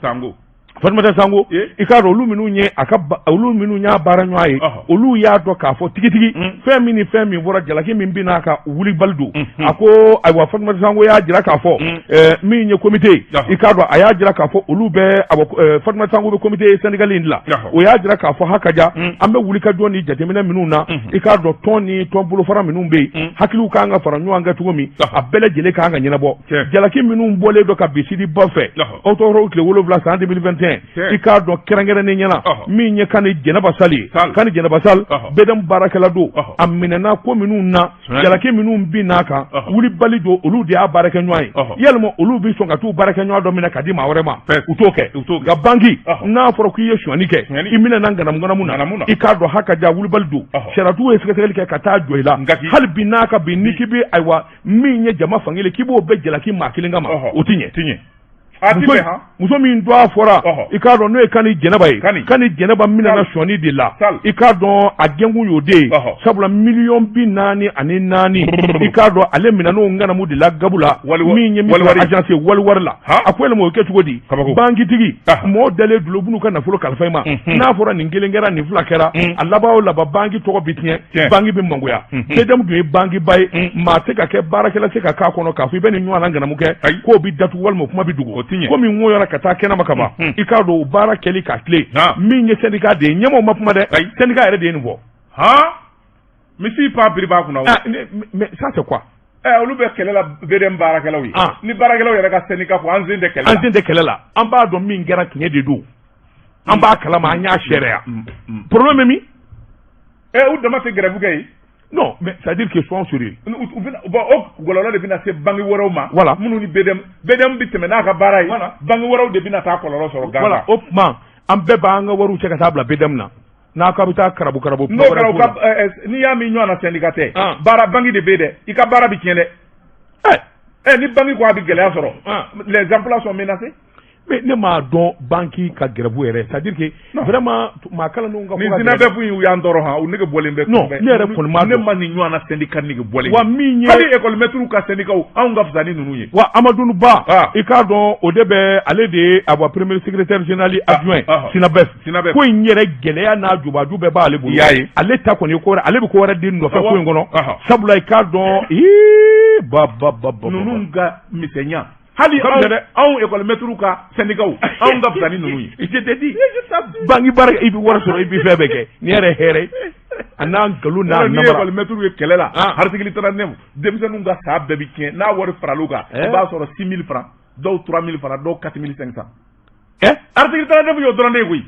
Fatumata Sango i k'a dɔn olu minnu ye a ka olu minnu y'a baara ɲɔgɔn ye olu y'a dɔn k'a fɔ tigitigi fɛn min ni fɛn min fɔra jalaki min binna a kan wulibali don a ko ayiwa Fatumata Sango y'a jira k'a fɔ min ye comité i k'a dɔn a y'a jira k'a fɔ olu bɛ Fatumata Sango bɛ comité syndical in la o y'a jira k'a fɔ hakaja an bɛ wulikajɔ ni jateminɛ minnu na i k'a dɔn tɔn ni tɔn bolofara minnu bɛ yen hakiliw kan ka fara ɲɔgɔn kan cogo min a bɛɛ lajɛlen kan ka ɲɛnabɔ jalaki minnu bɔlen don ka bin Sidi Ba fɛ octobre tile 7 san 2021 i k'a dɔn kɛrɛnkɛrɛnnen ɲɛna min ye Kani Jɛnɛba Sall ye Kani Jɛnɛba Sall BDM baarakɛla don a minɛna ko minnu na jalaki minnu binna a kan wulibali don olu de y'a baarakɛɲɔgɔn ye yalima olu bɛ sɔn ka t'u baarakɛɲɔgɔn dɔ minɛ ka di maa wɛrɛ ma u t'o kɛ nka banki n'a fɔra k'i ye sonyani kɛ i minɛna ŋanamu ŋanamu na i k'a dɔn hakaja wulibali don sariyatigiw ye sɛgɛsɛgɛli kɛ ka taa jɔ i la hali bi n'a ka bin n'i k'i bɛ ayiwa min ye jama fankelen k'i b'o bɛɛ jalaki maa kelen kama o ti ɲɛ muso min tɔgɔ fɔra i k'a dɔn n'o ye Kani Jɛnɛba ye Kani Jɛnɛba minɛna sonyani de la i k'a dɔn a gɛnkun y'o de ye sabula 44 millions i k'a dɔn ale minɛn'o ŋanamu de la Gabula min ye agence ye waliwari la a ko yalima o kɛ cogo di bankitigi mɔgɔ dalen dolo b'u ka nafolo kalifa i ma n'a fɔra nin kelen kɛra nin fila kɛra a laban o laban banki tɔgɔ bɛ tiɲɛ banki bɛ mangoya BDM dun ye bankiba ye maa tɛ ka kɛ baarakɛla se ka k'a kɔnɔ k'a fɔ i bɛ nin ɲɔgɔn ŋanamu kɛ k'o bɛ datugu walima o kuma bɛ dogo komi ŋɔyɔra ka taa kɛnɛma ka ban i k'a dɔn o baara kɛli ka tilen min ye syndicat de ye ɲɛmaaw ma kuma dɛ syndicat yɛrɛ de ye nin fɔ misi pa biri b'a kunna mais ça c'est quoi olu bɛ kɛlɛ la BDM baarakɛlaw ye ni baarakɛlaw yɛrɛ ka syndicat ko an sen tɛ kɛlɛ la an sen tɛ kɛlɛ la an b'a dɔn min kɛra tiɲɛ de don an b'a kalama an y'a seereya problème bɛ min u dama tɛ grève kɛ yen non mais c'est à dire que soyons sérieux bon o kɔlɔlɔ de bɛna se banque wɛrɛw ma voilà minnu ni BDM BDM bɛ tɛmɛ n'a ka baara ye voilà banque wɛrɛw de bɛna taa kɔlɔlɔ sɔrɔ gan voilà o tuma an bɛɛ b'an ka wariw cɛ ka taa bila BDM na n'a ko a bɛ taa karabu karabu n'o kɛra u ka n'i y'a min ɲɔgɔn na syndicat tɛ baara banque de bɛ yen dɛ i ka baara bɛ tiɲɛ dɛ Ni banque ko a bɛ gɛlɛya sɔrɔ, les emplois sont menacés. Mais ne m'a dɔn banque ka grève yɛrɛ, c'est à dire que vraiment maa kalandenw ka Nin SYNABEF in, u y'an tɔɔrɔ han, u nege bɔlen bɛ. Non, ne yɛrɛ kɔni m'a dɔn. Ne ma nin ɲɔgɔnna syndicat nege bɔlen. Wa min ye Hali école maître ka syndicat, anw ka fisa ni ninnu ye. Wa Amadou Ba, i k'a dɔn o de bɛ ale de ye awa premier secrétaire général adjoint SYNABEF. SYNABEF. Ko in yɛrɛ gɛlɛya n'a jubaju bɛɛ b'ale bolo. I y'a ye. Ale ta kɔni ye ko wɛrɛ, ale bɛ ko wɛrɛ den nɔfɛ ko in kɔnɔ. Sabula i k'a dɔn, ii ba ba ba ba. Ninnu ka misɛnya, hali anw école maître ka syndicat, anw ka fisa ni ninnu ye. Je te dis, banque baara, i bɛ wari sɔrɔ, i bɛ fɛn bɛɛ kɛ, nin yɛrɛ hɛrɛ a n'a nkalon n'a N'i ye namara. école maître ye kɛlɛ la, article 39, denmisɛnninw ka sa bɛɛ bi tiɲɛ. N'a wari faral'u kan, i b'a sɔrɔ 6000 francs, dɔw 3000 francs, dɔw 4500. Article 39 y'o dɔrɔn de ye koyi.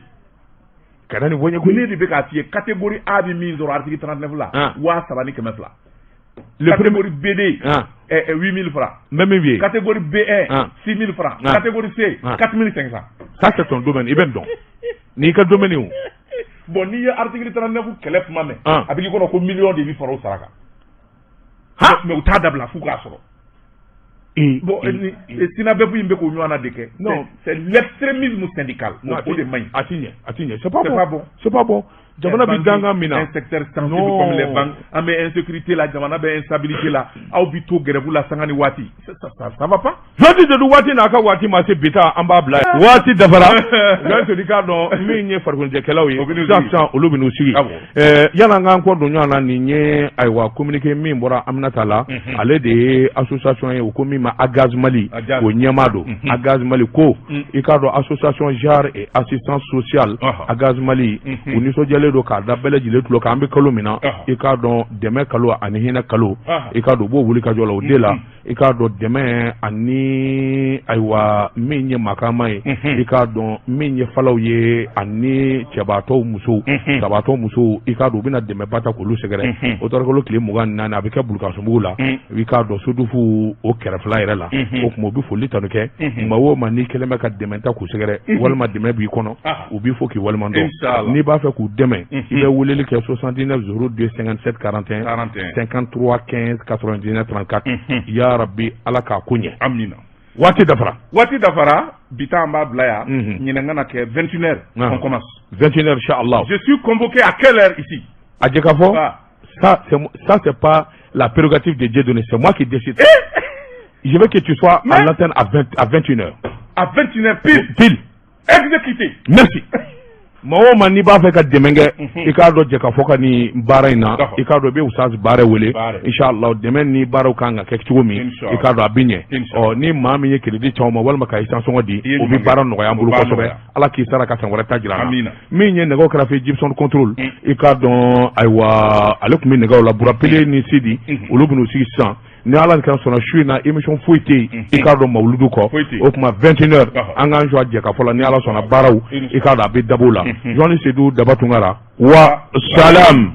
Kana nin fɔ n ye koyi. Ne de bɛ k'a f'i ye, catégorie A bɛ min sɔrɔ article 39 la, 3200. Le Catégorie B2, 8000 francs. N bɛ min f'i ye. Catégorie B1, 6000 francs. Catégorie C, 4500. Ça, c'est ton domaine, i bɛ nin dɔn. N'i ka domaine ye o. Bon, n'i ye article 39 kɛlɛ kuma mɛn, a bɛ k'i kɔnɔ ko million de bɛ fara o sara kan. Mais u t'a dabila f'u k'a sɔrɔ. Bon, ni SYNABEF in bɛ k'o ɲɔgɔnna de kɛ. Non. C'est l'extrémisme syndical. Non, O de man ɲi. A ti ɲɛ, a ti ɲɛ. C'est pas C'est bon. pas bon. C'est pas bon. Jamana bɛ dangan min na. Un secteur sensible comme les banques, an bɛ insécurité la, jamana bɛ instabilité la, aw bi to grève la sanga ni waati. Ça va pas. Jɔnti de dun, waati n'a ka waati ma se, bi ta an b'a bila yen. Waati dafara. Jɔnti i k'a dɔn min ye farikoloɲɛkɛlaw ye. O bɛ n'u Sisan sigi. sisan olu bɛ n'u sigi. Yan'an k'an kɔ don ɲɔgɔn na, nin ye ayiwa communiqué min bɔra Aminata la, ale de ye association ye, u ko min ma Agaz Mali, Agaz. O ɲɛmaa don. Agaz Mali ko i k'a dɔn association genre et assistance sociale Agaz Mali, u nisɔndiyalen don k'a da bɛɛ lajɛlen tulo kan. An bɛ kalo min na, i k'a dɔn dɛmɛ kalo ani hinɛ kalo, i k'a dɔn u b'o wuli ka jɔ la o de la. I k'a dɔn dɛmɛ ani ayiwa min ye makama ye, i k'a dɔn min ye falaw ye ani cɛbaatɔw musow, sabaatɔ musow, i k'a dɔn u bɛna dɛmɛba ta k'olu sɛgɛrɛ o tɔrɔkalo tile 24, a bɛ kɛ Bulukasunbugu la, i k'a dɔn Sodufu o kɛrɛfɛla yɛrɛ la. O tuma u bɛ foli tanu kɛ maa o maa n'i kɛlen bɛ ka dɛmɛ ta k'u sɛgɛrɛ walima dɛmɛ b'i kɔnɔ, u b'i fo k'i walima dɔn. N'i b'a fɛ k'u dɛmɛ, i bɛ weleli kɛ 79 02 57 41 53 15 99 34. Ya Rabbi, Ala k'a ko ɲɛ. Amina. Waati dafara. Waati dafara, bi ta an b'a bila yan. Ɲinɛ ka na kɛ 21 heures, on commence. 21 heures, inchallah. Je suis convoqué à quelle heure ici? A jɛ ka fɔ, ça c'est pas la prérogative de Dieu donné, c'est moi qui décide. Je veux que tu sois à l'antenne à 20, à 21 heures. À 21 heures pile. Pile. Exécuté. Merci. Maa o maa n'i b'a fɛ ka dɛmɛ kɛ, i k'a dɔn jɛ ka fɔ ka nin baara in na, i k'a dɔn i bɛ Usaz Baara wele, inshallah. Dɛmɛ ni baaraw kan ka kɛ cogo min, i k'a dɔn a bɛ ɲɛ. Ɔ ni maa min ye crédit caman ma walima ka essence sɔngɔ di, o bɛ baara nɔgɔya an bolo kosɛbɛ. Ala k'i sara ka san wɛrɛ ta jira an na. Min ye nɛgɛw kɛrɛfɛ Gibson Control, i k'a dɔn ayiwa ale tun bɛ nɛgɛw la, Burapele ni Sidi, olu bɛ n'u sigi sisan. Ni Ala kɛra sɔnna, su in na émission foyi tɛ yen, i k'a dɔn mawuludu kɔ. O tuma 21 heures, an k'an jɔ a jɛ ka fɔ la. Ni Ala sɔnna, baaraw, i k'a dɔn a bɛ dabɔ o la. Jɔnni Seydou Daba Tunkara wa salam.